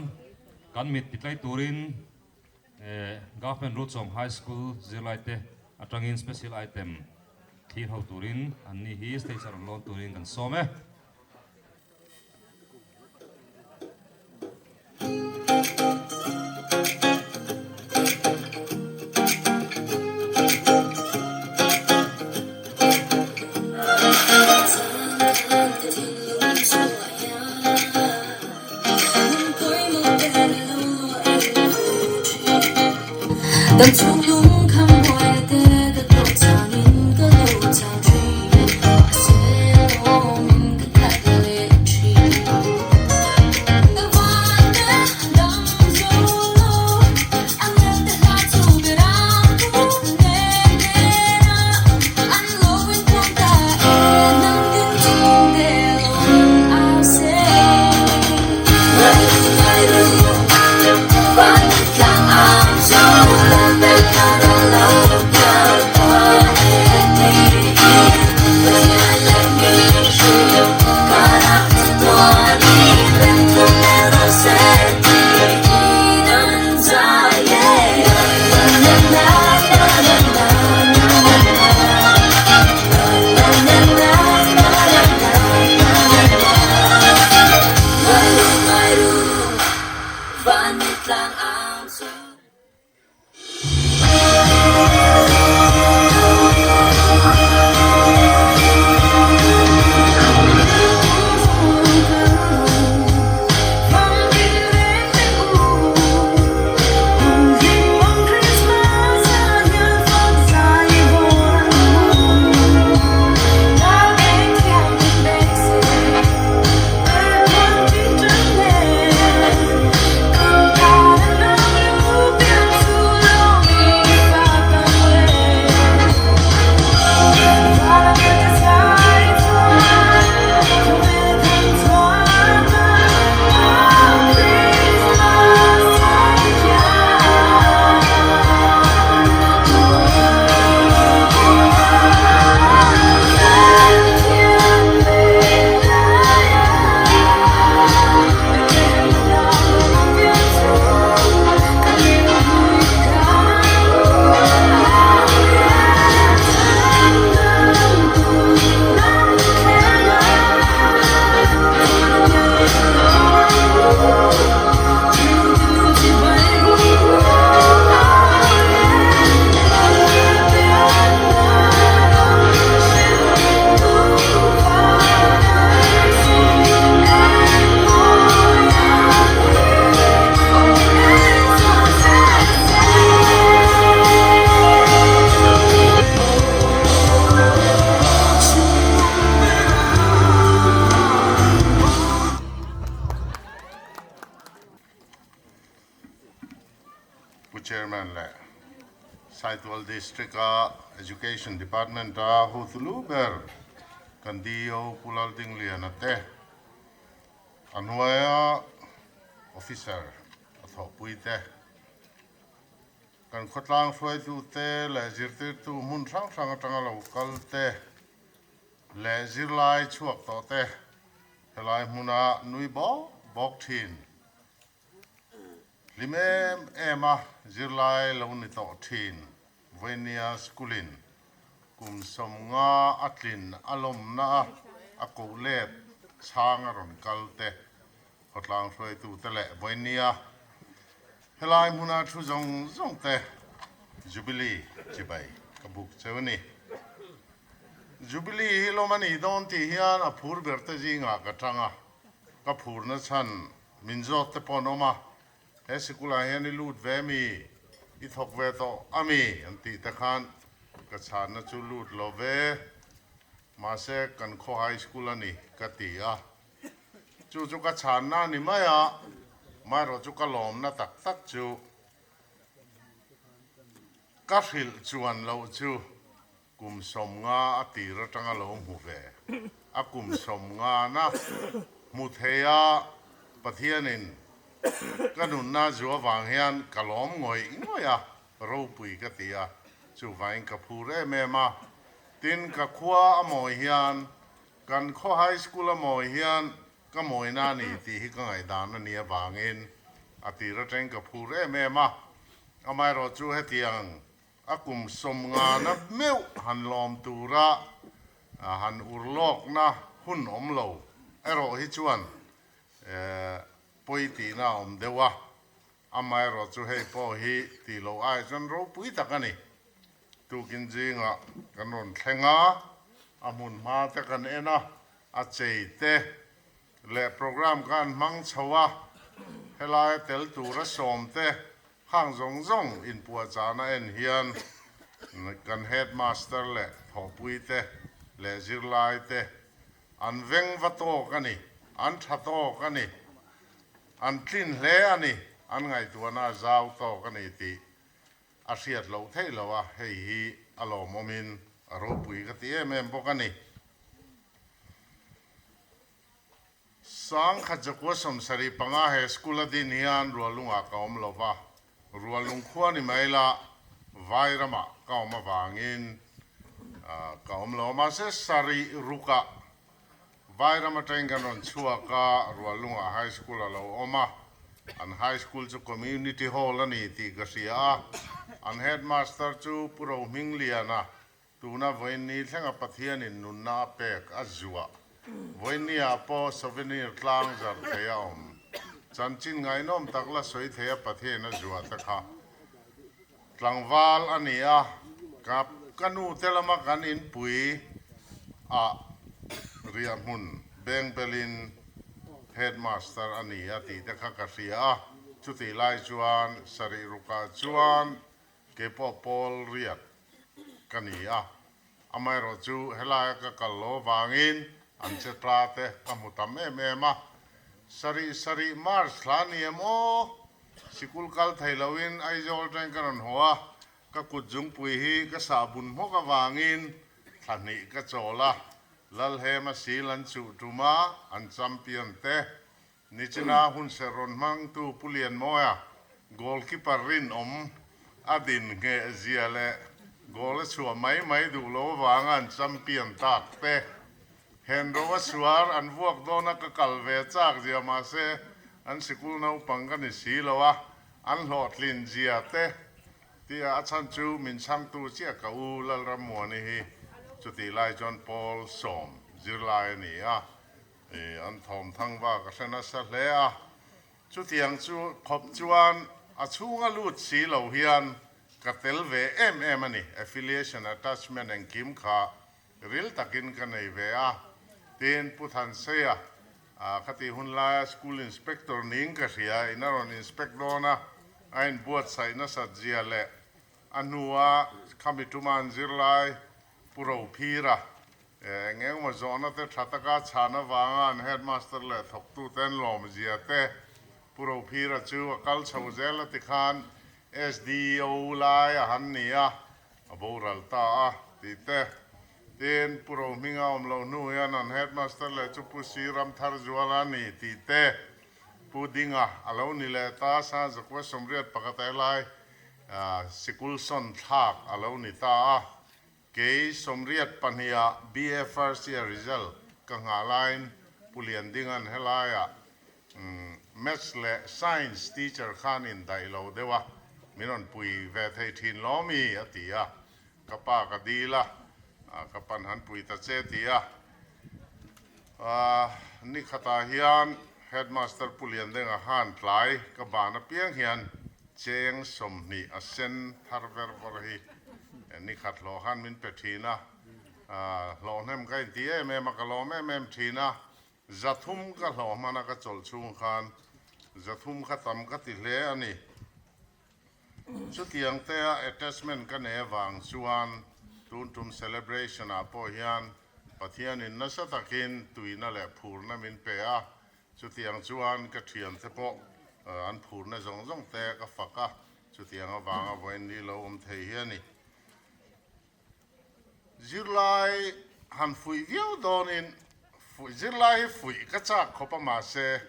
kan mit titlai turin Government Ruchawm High School zirlai te atangin special item thlir ho turin an ni hi stage a rawn lawn turin kan sawm e. Aizawl District-a Education Department-a hotu lu ber kan DEO Pu Laldingliana te a hnuaia officer a thawhpui te, kan khawtlang hruaitute leh zirtirtu hmun hrang hrang atanga lo kal te leh zirlai chhuak tawh te helai hmuna nui bawk bawk thin. Hlim em em a zirlai lo ni tawh thin Vainia School-in kum 50 a tlin a lawmna a a koh let chhang a rawn kal te khawtlang hruaitute leh Vainia helai hmuna thu zawng zawng te Jubilee chibai ka buk cheu a ni. Jubilee hi lawm a nih dawn tih hian a phur ber te zingah ka tang a, ka phurna chhan Min zawt te pawh an awm a, he sikulah hian i lut ve mi, i thawk ve tawh a mi an tih te khan ka chhanna chu lut lo ve, mahse kan khaw high school a ni ka ti a, chu chu ka chhanna a ni mai a, maherawh chu ka lawmna tak tak chu ka hrilh chuan loh chu Kum 50 a tir atanga lo hmu ve. A kum 50 na hmu thei a, Pathianin ka nunna zu avang hian ka lawm ngawih ngawih a, ropui ka ti a, chuvangin ka phur em em a. Tin, ka khua a mawi hian, kan khaw high school a mawi hian ka mawina a ni tih hi ka ngaihdan a nih avangin a tir atangin ka phur em em a. Amaherawhchu hetiang A kum 50 na meuh han lawm tura han ur lawkna hun awm lo erawh hi chuan pawi tihna a awm deuh a, amaherawh chu hei pawh hi tih loh ai chuan ropui tak a ni. Tukin zingah kan rawn thleng a, a hmun hma te kan en a, a chei te leh programme kha an hmang chho a, helaia tel tura sawm te Hang zawng zawng inpuahchahna en hian kan headmaster leh thawhpuite leh zirlaite an veng va tawk a ni, an tha tawk a ni, an tlin hle a ni, an ngaihtuahna a zau tawk a ni tih a hriat loh theih loh a, hei hi a lawmawmin a ropui ka ti em em bawk a ni. 1975 he school a din hian Rualungah ka awm lo va, Rualung khua ni mai la vai ramah ka awm avangin ka awm lo a, mahse sarih rukah vai ram atangin kan rawn chhuak a, Rualungah high school a lo awm a, an high school chu community hall a ni tih ka hria a, an headmaster chu Pu Rohmingliana Tuna vawiinni thlenga Pathianin nunna a pek a zuah. Vawiinniah pawh souvenir tlang zarh thei a awm. Chanchin ngaihnawm tak la sawi thei a Pathian a zuah te kha. Tlangval a ni a, ka ka nu te lama kan inpui ah riahhmun bengbelin headmaster a ni a tih te kha ka hria a, chutih lai chuan sarih rukah chuan Keipawh Paul riat ka ni a, amaherawh chu helaia ka kal lo avangin an che tla te ka hmu tam em em a. Sarih sarih March thla ni em aw? Sikul kal thei loin Aizawl atangin ka rawn haw a, ka kut zungpui hi ka sah bun hmawk avangin thla hnih ka chawl a, Lalhema sil an chuh tum a, an champion te Nichina hunserh rawn hmangtu Pu Lianmawia goalkeeper rinawm a din ngheh zia leh goal a chhuah mai mai duh lo avanga an champion tak te. Henro a suar an vuak dawna ka kal ve chak zia mahse an sikul naupang ka ni si lo a, an hlawhtlin zia te tia a chhan chu min chhangtu chiah ka u Lalrammuani hi chutih lai chuan pawl sawm zirlai a ni a. An thawm thang vak a hre nasa hle a, chutiang chu khawp chuan a chhunga lut si lo hian ka tel ve em em a ni. Affiliation attachment engkim kha ril takin ka nei ve a, tin Pu Thanseia khati hun laia School Inspector ning ka hria in a rawn inspect dawn a, a inbuatsaih nasat zia leh a hnua khami tuma an zirlai Pu Rophira, Eng engemaw zawhna te tha taka chhan avanga an headmaster leh thawktute an lawmzia te Pu Rophira chu a kal chho zel a tikhan SDO lai a han ni a. A boral ta a tih te. Tin, Pu Rohminga awm loh hnu hian an headmaster leh chu Pu Si Ramthar Zuala a ni tih te. Pu Dinga a lo ni leh ta, Sangzakua 81 helai sikul sawn thlak a lo ni ta a. Kei 82 ah BA first year result ka nghah laiin Pu Liandinga'n helaiah Maths leh Science teacher khan indaih lo deuh a, min rawn pui ve thei thin lo mi? a ti a. Ka pa ka dil a, ka pan han pui ta che ti a. Ni khatah hian Headmaster Pu Liandenga khan tlai ka ban apiang hian cheng 20 a sen thar ver vawr hi ni khat hlawh khan min pe thin a. Hlawh hnem ka inti em em a, ka lawm em em thin a. 300 ka hlawh hmana ka chawlh chhung khan 300 kha tam ka ti hle a ni. Chutiang te a attachment ka nei avang chuan tun tum celebration ah pawh hian Pathianin nasa takin tuina leh phurna min pe a, chutiang chuan ka thiante pawh an phurna zawng zawng te ka fak a, chutiang avanga vawiin ni lo awm thei hi a ni. Zirlai han fuih viau dawnin zirlai hi fuih ka chak khawp a mahse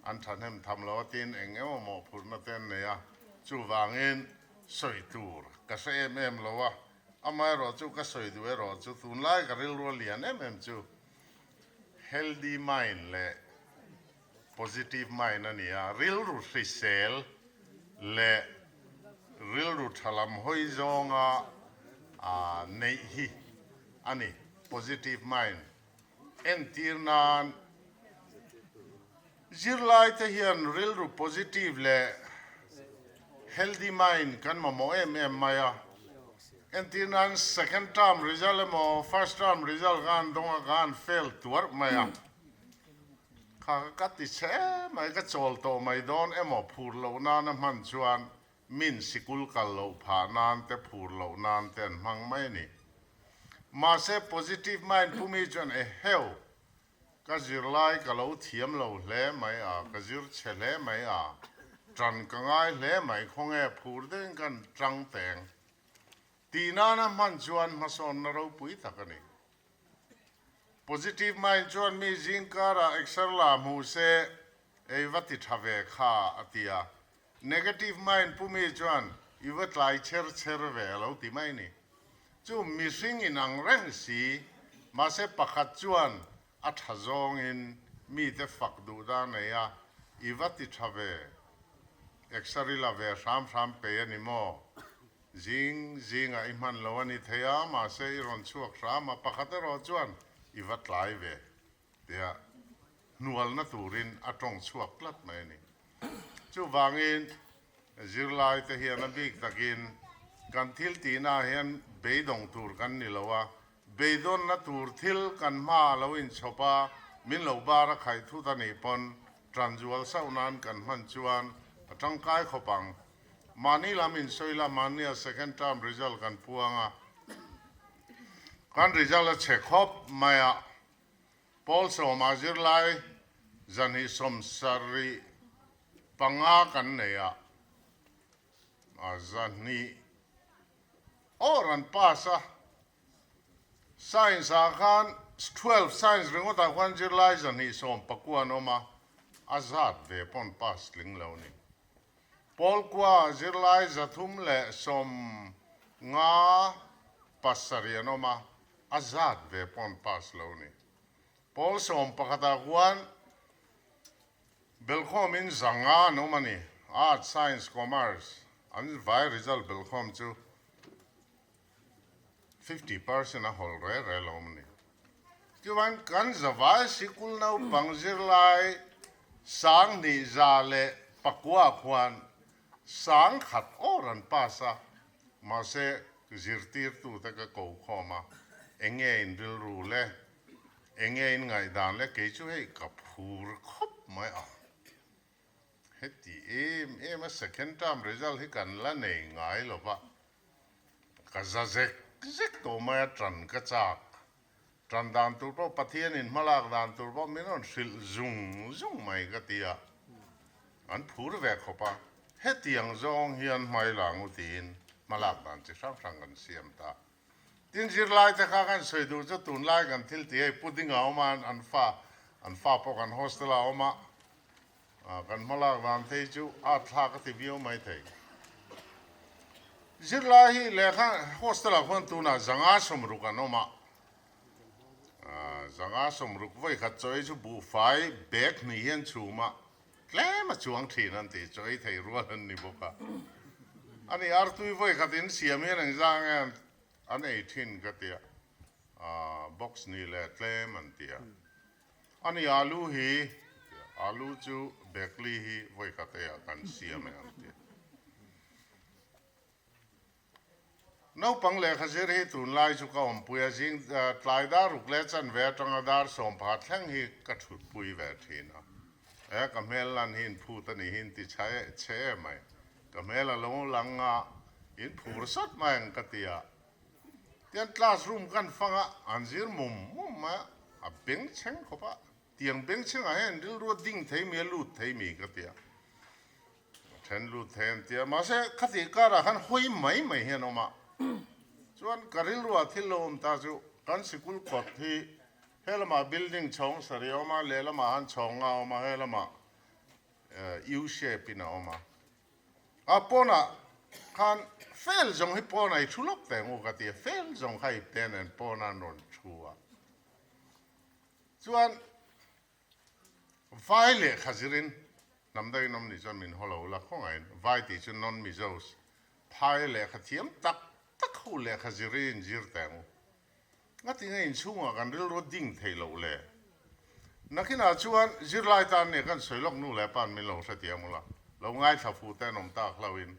an thahnem tham lo a tin eng emaw mawhphurhna te an nei a, chuvangin sawi tur ka hre em em lo a, amaherawh chu ka sawi duh erawh chu tunlai ka rilru a lian em em chu healthy mind leh Positive mind a ni a, rilru hrisel leh rilru tha lam hawi zawnga neih hi a ni. Positive mind entir nan zirlaite hian rilru positive leh healthy mind kan mamawh em em mai a. Entir nan second term result emaw first term result khan dawnga khan fail tuarh mai a. Kha ka ti che mai, ka chawl tawh mai dawn emaw phur loh nana hman chuan min sikul kal loh phah nan te phur loh nan te an hmang mai a ni. Mahse positive mind pumi chuan eheu, ka zirlai ka lo thiam lo hle mai a, ka zir chhe hle mai a, tan ka ngai hle mai khawnge phur deuhin kan tang teng tih nana hman chuan hmasawnna ropui tak a ni. Positive mind chuan mi zing karah exer la hmu se ei va ti tha ve kha a ti a, negative mind pu mi chuan i va tlai cher cher ve a lo ti mai ni. Chu mihring in ang reng si, mahse pakhat chuan a tha zawngin mite fak duh dan nei a, i va ti tha ve, exer i la ve hram hram pei a ni maw? Zing zingah i hman lo a ni thei a, mahse i rawn chhuak hram a, pakhat erawh chuan i va tlai ve tia hnualna turin a tawng chhuak tlat mai a ni. Chuvangin zirlaite hian a bik takin kan thil tihnaah hian beidawng tur kan ni lo a, beidawnna tur thil kan hma a lo inchhawp a, min lo bar a khaih thut a nih pawn tanzual sauh nan kan hman chuan a tangkai khawp ang. Mahni lam insawi la, mahnia second term result kan puang a, kan result a chhe khawp mai a, pawl sawma zirlai 275 kan nei a, 200 awr an pass a, Science ah khan 12 science ringawt ah khuan zirlai 219 an awm a, a zat ve pawn pass tling lo ni. Pawl kua zirlai 357 an awm a, a zat ve pawn pass lo ni. Pawl 11 ah khuan belkhawmin 500 an awm a ni. Arts, Science, Commerce an vai result belkhawm chu 50% a hawl re re lo awm a ni. Chuan kan zavai sikul naupang zirlai 2109 khuan 1000 awr an pass a, mahse zirtirtute ka ko khawm a, enge in rilru le, enge in ngaihdan le, kei chu hei ka phur khawp mai a. Heti em em a second term result hi kan la nei ngai lo va, Ka za zek zek tawh mai a, tan ka chak. Tan dan tur pawh Pathianin hmalak dan tur pawh min rawn hrilh zung zung mai ka ti a, an phur ve khawp a. Hetiang zawng hian hmai lang u tiin. Hmalak dan chi hrang hrang kan siam ta. Tin zirlai te kha kan sawi duh chu tunlai kan thil ti hei pudding a awm a, an fa an fa pawh kan hostel ah a awm a, kan hmalak dan te hi chu a thlak a ti viau mai thei. Zirlai hi lehkha hostel ah khuan tunah zanga sawmruk an awm a, zanga sawmruk vawi khat chaw ei chu buhfai bag hnih hi an chhum a, Tlem a chuang thin an tih chu ei thei rual an ni bawk a. Ani artui vawi khat in siam hian engzah nge an ei thin ka tia, box ni leh tlem an tia. Ani alu hi tia, alu chu bekli hi vawi khat eiah kan siam e an tia. Naupang lehkha zir hi tunlai chu ka awmpui a, zing tlai dar ruk leh chanve atanga dar sawmpha thleng hi ka thutpui ve thin a. E, ka hmel lan hi inphut a nih hi inti chhe chhe em mai. Ka hmel a lo lang a, in phur sawt mai ang ka ti a. Tian class room kan fang a, an zir mum mum mai a, a bengchheng khawp a. Tiang bengchhengah hian rilru a ding thei mi a lut thei mi ka ti a. Then lut thei an ti a, mahse khatih karah khan hawi mai mai hian awm a, chuan ka rilruah thil lo awm ta chu kan sikul kawt hi he lamah building chhawng sarih a awm a, lehlamah han chhawng nga a awm a, he lamah U shape in a awm a, a pawnah khan fel zawng hi pawnah i thu lawk ve ang u ka ti a, fel zawng kha ipte nen pawnah an rawn thu a, chuan. Vai lehkha zirin hnam dangin awm nih chuan min haw lo la khawngaihin vai tih chu non-Mizos phai lehkha thiam tak tak ho lehkha zirin in zir teh ang u. Ngatinge inchhungah kan rilru ding thei loh le? Nakinah chuan zirlai tan nia kan sawi lawk nu leh pa'n min lo hrethiam ula, lo ngaithla fu te an awm tak hlauhin.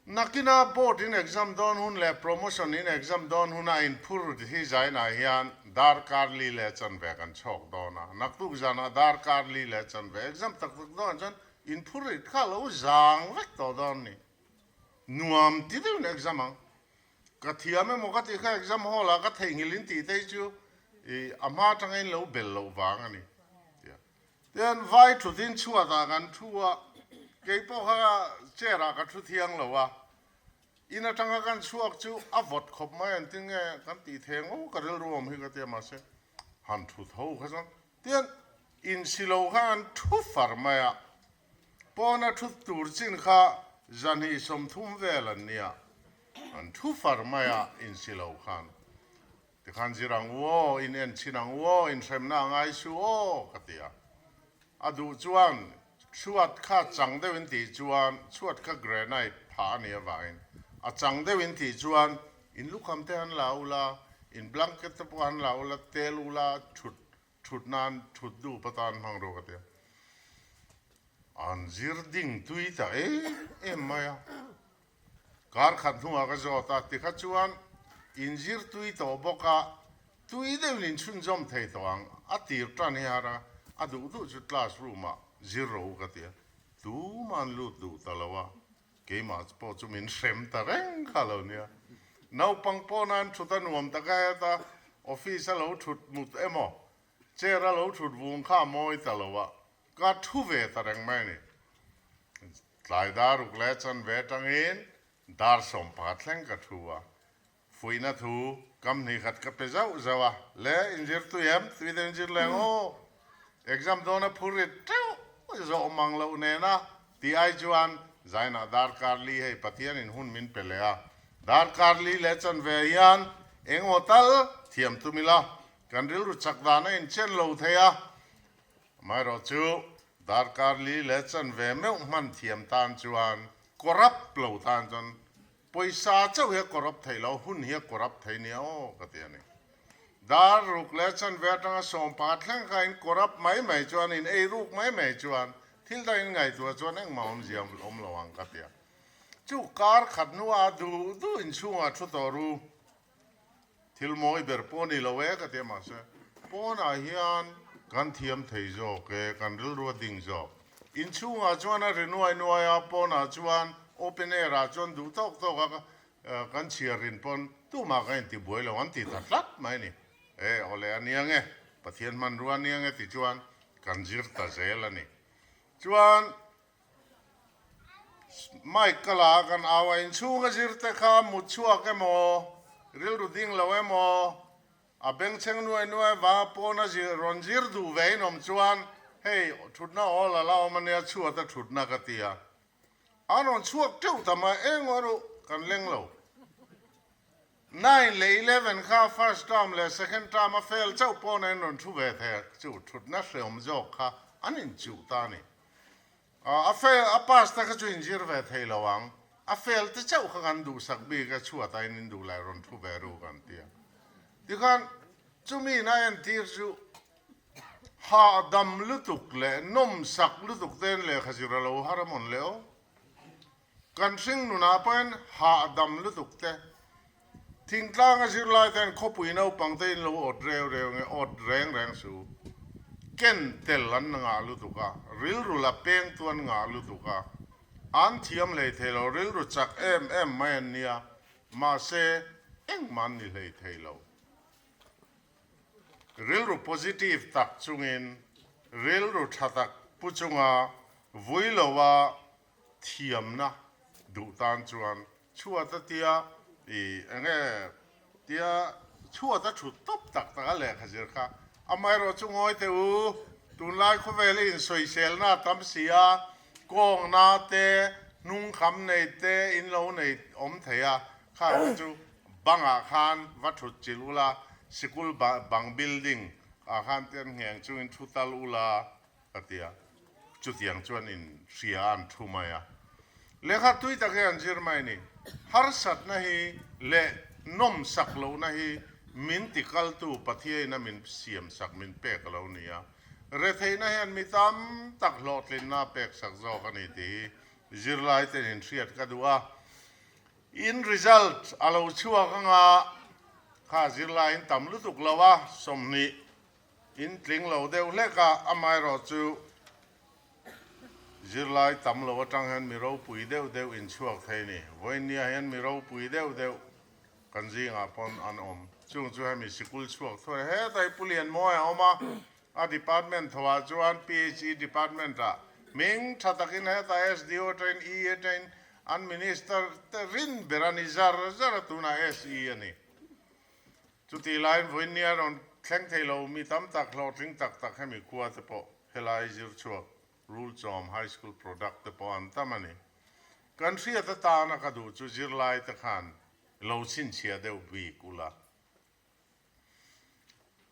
Nakina board in exam dawn hun leh promotion in exam dawn huna inphur hi zainah hian darkar li leh chanve kan chhawk dawn a, naktuk zanah darkar li leh chanve exam tak tak dawnah chuan inphur rit kha lo zang vek tawh dawn ni. Nuam ti deuhin exam ang. Ka thiam emaw ka tih kha exam hall ah ka theihnghilh in tih te hi chu i a hma atanga in lo bel loh vang a ni. Tian vai thuthin chhuatah kan thu a, kei pawh kha chair ah ka thu thiang lo a, in atanga kan chhuak chu a vawt khawp mai an ti nge kan tih thei ang aw ka rilru awm hi ka ti a mahse han thut ho kha chuan tian insi lo khan an thu far mai a, pawna thut tur chin kha zahnih 30 vel an nia, an thu far mai a insi lo khan. Tikhan zir ang u aw, in en chhin ang u aw, in hremna a ngai su aw, ka ti a. A duh chuan chhuat kha chang deuh in tih chuan, chhuat kha granite phah a nih avangin, a chang deuh in tih chuan in lukham te han la ula, in blanket te pawh han la ula, tel ula, thut thut nan thut dup atan hmang rawh ka ti a. An zir ding tui ta em em mai a. Kar khat hnuah ka zawt a, tikha chuan inzir tui tawh bawk a, tui deuhin inchhunzawm thei tawh ang, a tir tan hi har a, a duh duh chu class room ah zir rawh u ka ti a, tuman lut duh ta lo a, keimah pawh chu min hrem ta reng kha lo nia. Naupang pawh nan thut a nuam tak a heta office a lo thut mut emaw chair a lo thut vung kha a mawi ta lo a, Ka thu ve ta reng mai a ni. Tlai dar ruk leh chanve atangin dar 11 thleng ka thu a. Fuihna thu kam hnih khat ka pe zauh zauh a. Le, inzir tui em? Tui deuh inzir leng aw. Exam dawna phur rit teuh zawh mang loh nena tih ai chuan zainah darkar li hei Pathianin hun min pe leh a. Darkar li leh chanve hian engemaw tal thiam tum ila kan rilru chak dan a inchen lo thei a. Amaherawhchu, darkar li leh chanve meuh hman thiam tan chuan corrupt lo tan chuan pawisa chauh hi a corrupt theih lo, hun hi a corrupt thei nia aw ka ti a ni. Dar ruk leh chanve atanga 15 thleng kha in corrupt mai mai chuan, in ei ruk mai mai chuan thil dang in ngaihtuah chuan engmah awmzia awm lo ang ka ti a. Chu kar khat hnuah duh duh inchhungah thu tawh ru. Thil mawi ber pawh ni lo e ka ti a mahse pawnah hian kan thiam thei zawk e, kan rilru a ding zawk. Inchhungah chuan a ri nuai nuai a, pawnah chuan open air ah chuan duh tawk tawk a kan chhiar rin pawn tumah kan inti buai lo an ti ta tlat mai a ni. E awle a nia nge, Pathian hmanrua a nia nge ti chuan kan zir ta zel a ni. Chuan. Mic ka la a kan au a, inchhunga zir te kha mut chhuak emaw, rilru ding lo emaw, a bengchheng nuai nuai avanga pawna zir rawn zir duh ve in awm chuan hei thutna awl a la awm ania chhuata thutna ka ti a. An rawn chhuak teuh ta mai, eng erawh kan leng lo. Nine leh 11 kha first term leh second term a fail chauh paw'n an rawn thu ve thei a, chu thutna hreawm zawk kha an inchuh ta a ni. A fail, a pass te kha chu inzir ve thei lo ang, a fail te chauh kha kan duhsak bik a, chhuatah in induh lai rawn thu ve ru kan ti a. Tikhan chumi in a entir chu hahdam lutuk leh nawmsak lutuk tein lehkha zir a lo har a mawn le aw. Kan hring nunah pawhin hahdam lutuk te, thingtlanga zirlai ten khawpui naupang te in lo awt reu reu nge awt reng reng su. Ken tel an ngah lutuk a, rilru la peng tu an ngah lutuk a, an thiam hlei thei lo, rilru chak em em mai an nia, mahse engmah an ni hlei thei lo. Rilru positive tak chungin, rilru tha tak pu chunga vui loa thiamna duh tan chuan chhuat a tia i enge tia chhuat a thut tawp tak tak a lehkha zir kha amaherawh chu ngawi teh u tunlai khawvel hi insawiselna a tam si a kawngna te hnung kham nei te in lo nei awm thei a kha kha chu bangah khan va thut chilh ula sikul bang building ah khan te an ngheng chungin thu tal ula Ka ti a, chutiang chuan in hria a an thu mai a. Lehkha tui tak hi an zir mai ni. Harsatna hi leh nawmsak lohna hi min ti kaltu Pathiain a min siamsak min pek a lo ni a. Retheihna hian mi tam tak hlawhtlinna a peksak zawk a ni tih hi zirlai ten in hriat ka duh a. In result a lo chhuak anga kha zirlai in tam lutuk lo a, 20 In tling lo deuh hlek a, amaherawh chu zirlai tam lo atang hian mi ropui deuh deuh in chhuak thei ni. Vawinia hian mi ropui deuh deuh kan zingah pawn an awm. Chung chu hemi sikul chhuak thuai hetah hi Pu Lianmawi a awm a, a department thoah chuan PHE department ah hming tha takin hetah SDO atangin E atangin an minister te rin ber a ni zar zar a, tunah SE a ni. Chutih laiin vawinia rawn thleng thei lo mi tam tak hlawhtling tak tak hemi khua te pawh helai zir chhuak Rulchawm High School product te pawh an tam a ni. Kan hriat atana ka duh chu zirlai te khan lo chhinchhiah deuh bik ula.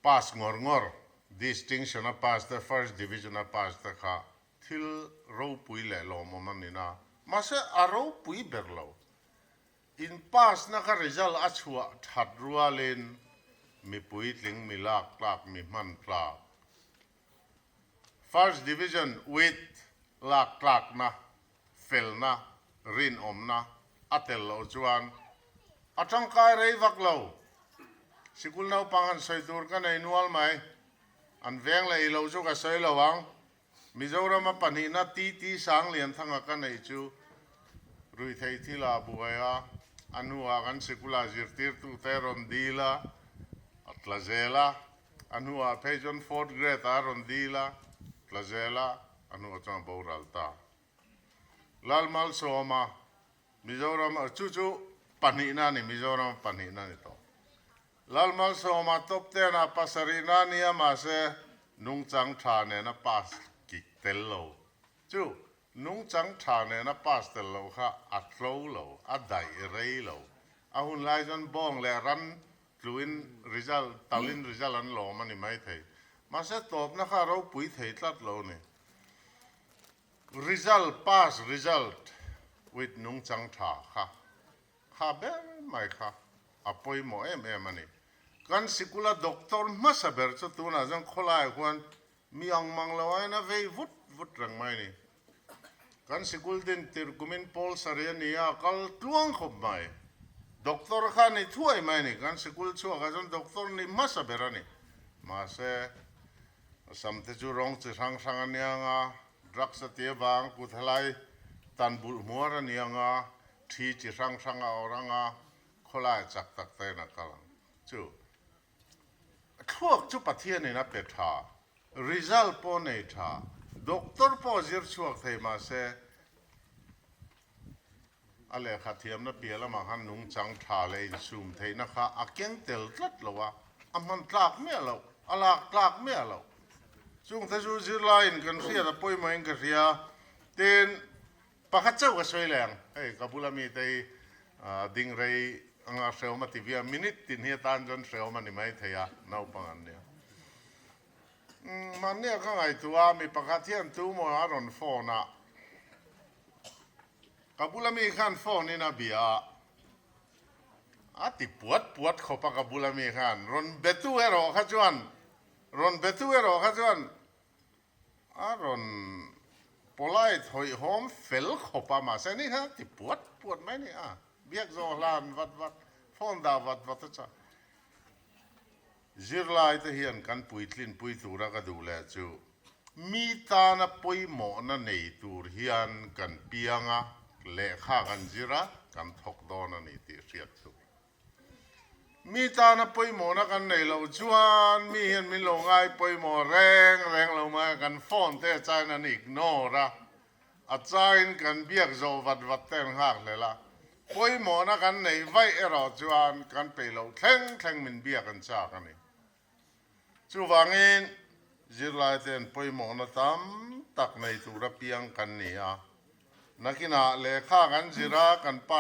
Pass ngawr ngawr, distinction a pass te, first division a pass te kha thil ropui leh lawmawm a ni na. Mahse a ropui ber lo. In pass na kha result a chhuah that rualin mi puitling mi lak tlak mi hman tlak First Division with lak tlakna felna rinawmna a tel loh chuan a tangkai rei vak lo. Sikul naupang han sawi tur ka nei nual mai. An veng leh ilo chu ka sawi lo ang. Mizorama pahnihna TT Sanglianthanga ka neih chu ruihtheih thil ah buai a, a hnuah kan sikula zirtirtute rawn dil a, a tla zel a, a hnuah phei chuan fourth grade ah a rawn dil a, tla zel a, a hnuah chuan a boral ta. Lalmalsawma, Mizoram, chu chu pahnihna a ni, Mizorama pahnihna a ni tawh. Lalmalsawma top ten ah pasarihna a nia mahse nungchang tha nena pass kik tel lo chu nungchang tha nena pass tel loh kha a tlo lo, a daih rei lo. A hun lai chuan bawng leh ran tluin result talin result an lawm a ni maithei. Mahse tawpna kha a ropui thei tlat lo ni. Result pass result with nungchang tha kha Kha ber mai kha a pawimawh em em a ni. Kan sikula doctor hmasa ber chu tunah chuan khawlaiah khuan mi ang mang lo aiin a vei vut vut reng mai a ni. Kan sikul din tirh kumin Paul Sari a ni a, a kal tluang khawp mai. Doctor kha a ni thuai mai a ni. Kan sikul chhuakah chuan doctor ni hmasa ber a ni. Mahse, a sam te chu rawng chi hrang hrang a niang a, drugs a ti avang kut helai tan bulh hmuar a niang a, Thi chi hrang hrang a awr ang a, khawlai chak tak tein a kal ang. Chu thluak chu Pathianin a pe tha, result pawh nei tha, doctor pawh zir chhuak thei mahse. A lehkha thiamna piah lamah khan nungchang tha leh insum theihna kha a keng tel tlat lo a, a hman tlak miah loh, a lak tlak miah loh. Chungte chu zirlaiin kan hriat a pawimawhin ka hria. Tin, pakhat chauh ka sawi leh ang, hei ka bula mite hi ding rei anga hrehawm a ti viau, minute tin hi atan chuan hrehawm a ni maithei a, naupang an nia. Mahnia ka ngaihtuah a, mi pakhat hian tumaw a rawn phone a, Ka bula mi khan phone in a bia a, a ti puat puat khawp a ka bula mi khan rawn be tu erawh kha chuan rawn be tu erawh kha chuan a rawn polite hawihhawm fel khawp a mahse ni khan a ti puat puat mai a ni a, biak zawh hlan vat vat phone dah vat vat a chak. Zirlai te hian kan puitlinpui tura ka duh leh chu mi tana pawimawhna nei tur hian kan piang a, lehkha kan zir a, kan thawk dawn a ni tih hriat tur. Mi tana pawimawhna kan nei loh chuan mi hian min lo ngai pawimawh reng reng lo mai a, kan phone te a chain an ignore a, A chain kan biak zawh vat vat te an nghak hlel a, pawimawhna kan neih vaih erawh chuan kan peih loh thleng thleng min biak an chak a ni. Chuvangin, zirlaite'n pawimawhna tam tak nei tura piang kan ni a, nakinah lehkha kan zir a, kan pa.